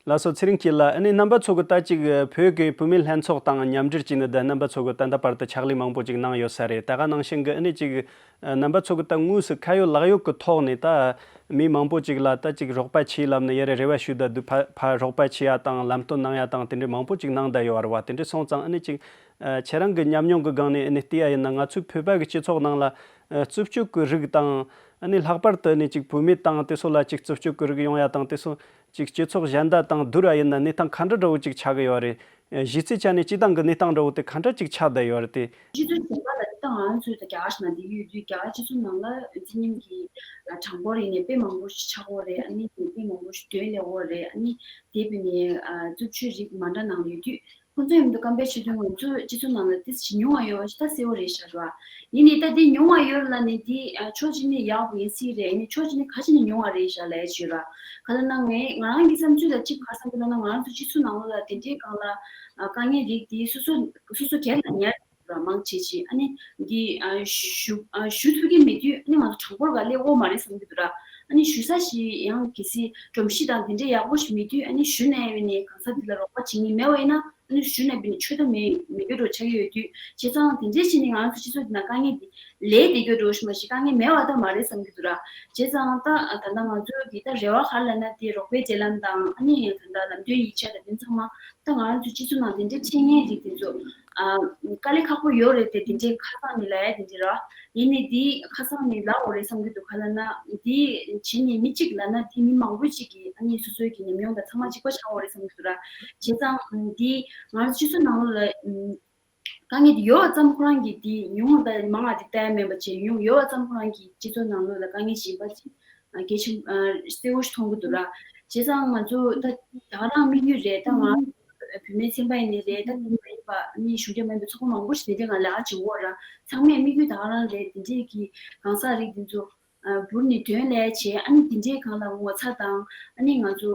ལགས་སོ། ཚེ་རིང་སྐྱིད་ལགས། ཨ་ནི་རྣམ་པ་ཚོ་གི་ད་ཅིག་བོད་ཀྱི་བུད་མེད་ལྷན་ཚོགས་དང་མཉམ་འབྲེལ་བྱས་ནས་ད་རྣམ་པ་ཚོ་གི་ད་ལྟ་བར་དུ་ཕྱག་ལས་མང་པོ་ཅིག་གནང་ཡོད་ས་རེད། ད་ག་ནང་བཞིན་གྱི་ཨ་ནི་ཅིག་རྣམ་པ་ཚོ་གི་ད་དངོས་སུ་ཁ་ཡོད་ལག་ཡོད་ཀྱི་ཐོག་ནས་ད་མི་མང་པོ་ཅིག་ལ་ད་ཅིག་རོགས་པ་བྱེད་ལབ་ནས་ཡ་རེ་རེ་བ་ཞུ་ད་དུ་ཕ་ཕ་རོགས་པ་བྱེད་ཡ་དང་ལམ་སྟོན་གནང་ཡ་དང་དེ་འདྲའི་མང་པོ་ཅིག་གནང་ད་ཡོད་རེད་བ། དེ་འདྲའི་སོང་ཙང་ཨ་ནི་ཅིག་ཁྱེད་རང་གི་ཉམས་མྱོང་གི་སྒང་ནས་ཨ་ནི་བལྟས་ཡ་ཡིན་ན། ང་ཚོའི་བོད་པ་གི་སྤྱི་ཚོགས་ནང་ལ་རྩུབ་སྤྱོད་ཀྱི་རིགས་དང་ཨ་ནི་ལྷག་པར་དུ་ཨ་ནི་ཅིག་བུད་མེད་དང་དེ་ཚོ་ལ་ཅིག་རྩུབ་སྤྱོད་ཀྱི་རིགས་ཡོང་ཡ་དང་དེ་ཚོ་ཅིག་སྤྱི་ཚོགས་གཞན་དག་དང་བསྡུར་བ་ཡིན་ན་གནས་སྟངས་ག་འདྲ་འདྲ་བོ་ཅིག་ཆགས་ཀྱི་ཡོད་རེད། གཞི་རྩའི་ཆ་ནས་སྤྱི་བཏང་གི་གནས་སྟངས་འདྲ་བོ་དེ་ག་འདྲ་ཅིག་ཆགས་བསྡད་ཡོད་རེད་དེ། སྤྱི་ཚོགས་གཞན་པ་ལ་ད་ང་ཚོས་ད་རྒྱ་གར་ཞིག་ནང་བསྡད་ཡོད་དུས་རྒྱ་གར་སྤྱི་ཚོགས་ནང་ལ་རྩིས་ཉམས་ཀྱི་གྲངས་འབོར་ཡིན་ནའི་དཔེ་མང་པོ་ཞིག་ཆགས་ཡོད་རེད། ཨ་ནི་དེ་དཔེ་མང་པོ་ཞིག་དོན་ལས་ཡོད་རེད། ཨ་ནི་དེ་བས་ནས་རྩུབ་སྤྱོད་རིགས་མ་འདྲ་ནང་ཡོད་དུས། ཁོང་ཚོ་མཉམ་དུ་ཀམ་པེར་བྱེད་དུས་ང་ཚོ་སྤྱི་ཚོགས་ནང་ལ་ཏོག་ཙམ་ཉུང་བ་ཡོད་པ་ཞིག་ད་གསལ་བོ་རེད་ཤག་ར། ཡིན་ནའི་ད་འདི་ཉུང་བ་ཡོད་ལབ་ནས་འདི་ཕྱོགས་གཅིག་ནས་ཡག་པོ་ཡིན་སྲིད་རེད། ཡིན་ནའི་ཕྱོགས་གཅིག་ནས་ག་ཅི་ནས་ཉུང་བ་རེད་ཤག་ལབ་ཡ་ཅིག་ཡོད་ར། ག་ལབ་ན་ངས་ང་རང་གི་བསམ་ཚུལ་ལ་གཅིག་ག་རེ་བསམ་གྱི་འདུག་ལབ་ན། ང་རང་ཚོ་སྤྱི་ཚོགས་ནང་ལོགས་ལ་དེ་འདྲའི་སྒང་ལ་དཀའ་ངལ་རིགས་འདི་སོ་སོ་སོ་སོ་སྒེར་ལ་ཉར་ར་མང་ཆེ་ཆེ། ཨ་ནི་འདི་ཞུ་ཞུ་ཐུབ་ཀྱི་མེད་དུས་ཨ་ནི་ང་ཚོ་གྲངས་འབོར་ག་ལས་དབོ་མ་རེད་བསམ་གྱི་འདུག་ར། ཨ་ནི་ཞུ་ས་ཞིག་ཡང་གལ་སྲིད་སྒྲོམ་གཞི་དང་དེ་འདྲའི་ཡག་པོ་ཞིག་མེད་དུས་ཨ་ནི་ཞུ་ནས་ཡོད་ནས་གང་ཟག་འདི་ལ་རོགས་པ་བྱེད་མཁན་མེད་པ་ཡིན་ན་ཨ་ནི་ཞུ་ནས་ཡོད་ནས་ཆོད་ཐབས་མེད་མེད་རྒྱུ་འདྲ་ཆགས་ཀྱི་ཡོད་དུས། བྱས་ཙང་དེ་འདྲའི་ཕྱིར་ནས་ང་ཚོ་སྤྱི་ཚོགས་འདི་ན་དཀའ་ངལ་འདི་ལས་བསྡད་རྒྱུ་འདྲ་ཞིག་མ་གཏོགས་དཀའ་ངལ་མེད་པ་ད་མ་རེད་བསམ་གྱི་འདུག་ར། བྱས་ཙང་ད་ད་ལྟ་ང་ཚོ་གི་ད་རེ་བ་ག་རེ་ལབ་ན་དེ་རོགས་པའི་འབྲེལ་ལམ་དང་ཨ་ནི་ད་ལྟ་ལམ་སྟོན་ཡིག་ཆ་དང་དེ་ཚང་མ་ད་ང་རང་ཚོ་སྤྱི་ཚོགས་ནང་དེ་འདྲའི་འཕྲད་མཁན་རིགས་དེ་ཚོ་ཨ་དཀའ་ལས་ཁག་པོ་ཡོད་རེད་དེ། དེ་འདྲའི་ཁ་སང་ནས་ལབ་ཡ་དེ་འདྲ་ར། ཡིན་ནའི་དེ་ཁ་སང་ནས་ལབ་དགོས་རེད་བསམ་གྱི་འདུག་ག་ལབ་ན་དེ་བྱས་ནས་མི་གཅིག་ལབ་ན་དེ་མི་མང་པོ་ཅིག་གིས་ཨ་ནི་སོ་སོའི་གི་ཉམས་མྱོང་དང་ཚང་མ་གཅིག་པ་ཆགས་དགོས་རེད་བསམ་གྱི་འདུག་ར། བྱས་ཙང་དེ་ང་རང་ཚོ་སྤྱི་ཚོགས་ནང་ལོགས་ལ་དཀའ་ངལ་དེ་ཡོད་པ་ཙམ་ཁོ་རང་གིས་དེ་ཉུང་བ་དང་མང་བ་དེ་ལྟ་ཡ་མེད་པ་བྱས། ཉུང་ཡོད་པ་ཙམ་ཁོ་རང་གིས་སྤྱི་ཚོགས་ནང་ལོགས་ལ་དཀའ་ངལ་ཞིག་ཡིན་པ་ཅིག་གལ་ཆེན་གསལ་བོ་ཞིག་མཐོང་གི་འདུག་ར། བྱས་ཙང་ང་ཚོ་ད་ད་ག་རང་དམིགས་ཡུལ་རེད། ད་ང་བུད་མེད་ཚན་པ་ཡིན་ནའི་རེད། ད་དེ་མ་ཡིན་པ་ནི་གཞུང་འབྲེལ་མ་ཡིན་པའི་ཚོགས་པ་མང་པོ་ཞིག་དེ་འདྲའི་ངང་ལས་ཀ་བྱེད་ཀྱི་ཡོད་ར། ཚང་མས་དམིགས་ཡུལ་ད་ག་རང་རེད། དེ་འདྲའི་གི་གང་ཟག་རིགས་དེ་ཚོ་འབུར་ནས་དོན་ལས་བྱས། ཨ་ནི་དེ་འདྲའི་སྒང་ལ་ངོ་ཚ་དང་ཨ་ནི་ང་ཚོ་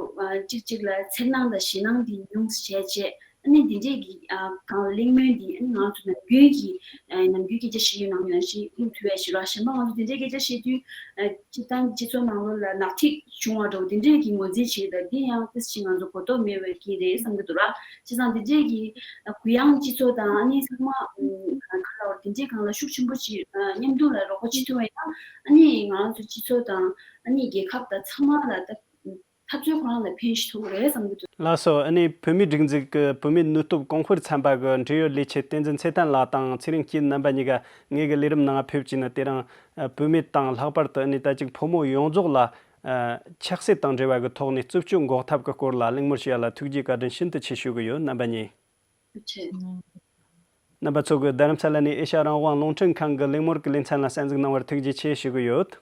གཅིག་གཅིག་ལ་འཚེར་སྣང་དང་ཞེད་སྣང་དེ་ཉུང་བྱས་བྱས། ཨ་ནི་འདི་འདྲས་ཀྱི་ཨ་གང་གླེང་མོལ་འདི་ཨ་ནི་ང་ཚོ་ནམ་རྒྱུན་གྱི་ཨ་ནམ་རྒྱུན་སྐད་ཆ་བཤད་ཡོད་ནང་ཡོད་ནང་བཞིན་སླེབས་ཐུབ་ཡ་ཞིག་ར། གཞན་པ་ང་ཚོ་འདི་འདྲས་སྐད་ཆ་བཤད་དུས་ཨ་སྤྱིར་བཏང་སྤྱི་ཚོགས་ནང་ལོགས་ལ་ནག་ཐིག་བྱུང་བ་འདྲ་བོ་འདི་འདྲས་ཀྱི་ངོས་འཛིན་བྱེད་ད་འདི་ཡང་ཏོག་ཙམ་ང་ཚོ་གོ་རྟོགས་མེད་པའི་རྐྱེན་རེད་བསམ་གྱི་འདུག་ར། བྱས་ཙང་འདི་འདྲས་ཀྱི་ཨ་གུ་ཡངས་སྤྱི་ཚོགས་དང་ཨ་ནི་ཚང་མ་ཨ་ག་ལ་བར་འདི་འདྲས་སྒང་ལ་ཤུགས་ཆེན་པོ་ཅིག་ཨ་མཉམ་དུ་ལ་རོགས་པ་བྱེད་ཐུབ་པ་ཡིན་ན་ཨ་ནི་ང་ཚོ་སྤྱི་ཚོགས་དང་ཨ་ནི་རྒྱལ་ཁབ་དང་ཚང་མ་ལ་ད། འཐབ་རྩོད་ཁོ་རང་ལ་ཕན་ཞིག་ཐོགས་རེད་བསམ་གྱི་འདུག་ལགས་སོ། ཨ་ནི་བུད་མེད་སྒྲིག་འཛུགས་ཀྱི་བུད་མེད་ནུས་སྟོབས་གོང་སྤེལ་ཚན་པ་གི་འབྲེལ་ཡོད་ལས་བྱེད་བསྟན་འཛིན་ཚེ་བརྟན་ལགས་དང་ཚེ་རིང་སྐྱིད་རྣམ་པ་གཉིས་ཀ་ངེད་ཀྱི་ལས་རིམ་ནང་ཕེབས་བྱས་ནས་དེ་རིང་བུད་མེད་དང་ལྷག་པར་དུ་ཨ་ནི་ད་ཅིག་ཕོ་མོ་ཡོངས་རྫོགས་ལ་ཆགས་སྲེད་དང་འབྲེལ་བ་གི་ཐོག་ནས་རྩུབ་སྤྱོད་འགོག་ཐབས་ཀྱི་སྐོར་ལ་གླེང་མོལ་བྱས་ཡ་ལ་ཐུགས་རྗེ་བཀའ་དྲིན་ཤིན་ཏུ་ཆེ་ཞུ་གི་ཡོད། རྣམ་པ་གཉིས། རྣམ་པ་ཚོ་གིས་རྡ་རམ་ས་ལ་ནས་ཨེ་ཤ་རང་དབང་རླུང་འཕྲིན་ཁང་གི་གླེང་མོལ་གྱི་ལེ་ཚན་ལ་གསན་གཟིགས་གནང་བར་ཐུགས་རྗེ་ཆེ་ཞུ་གི་ཡོད།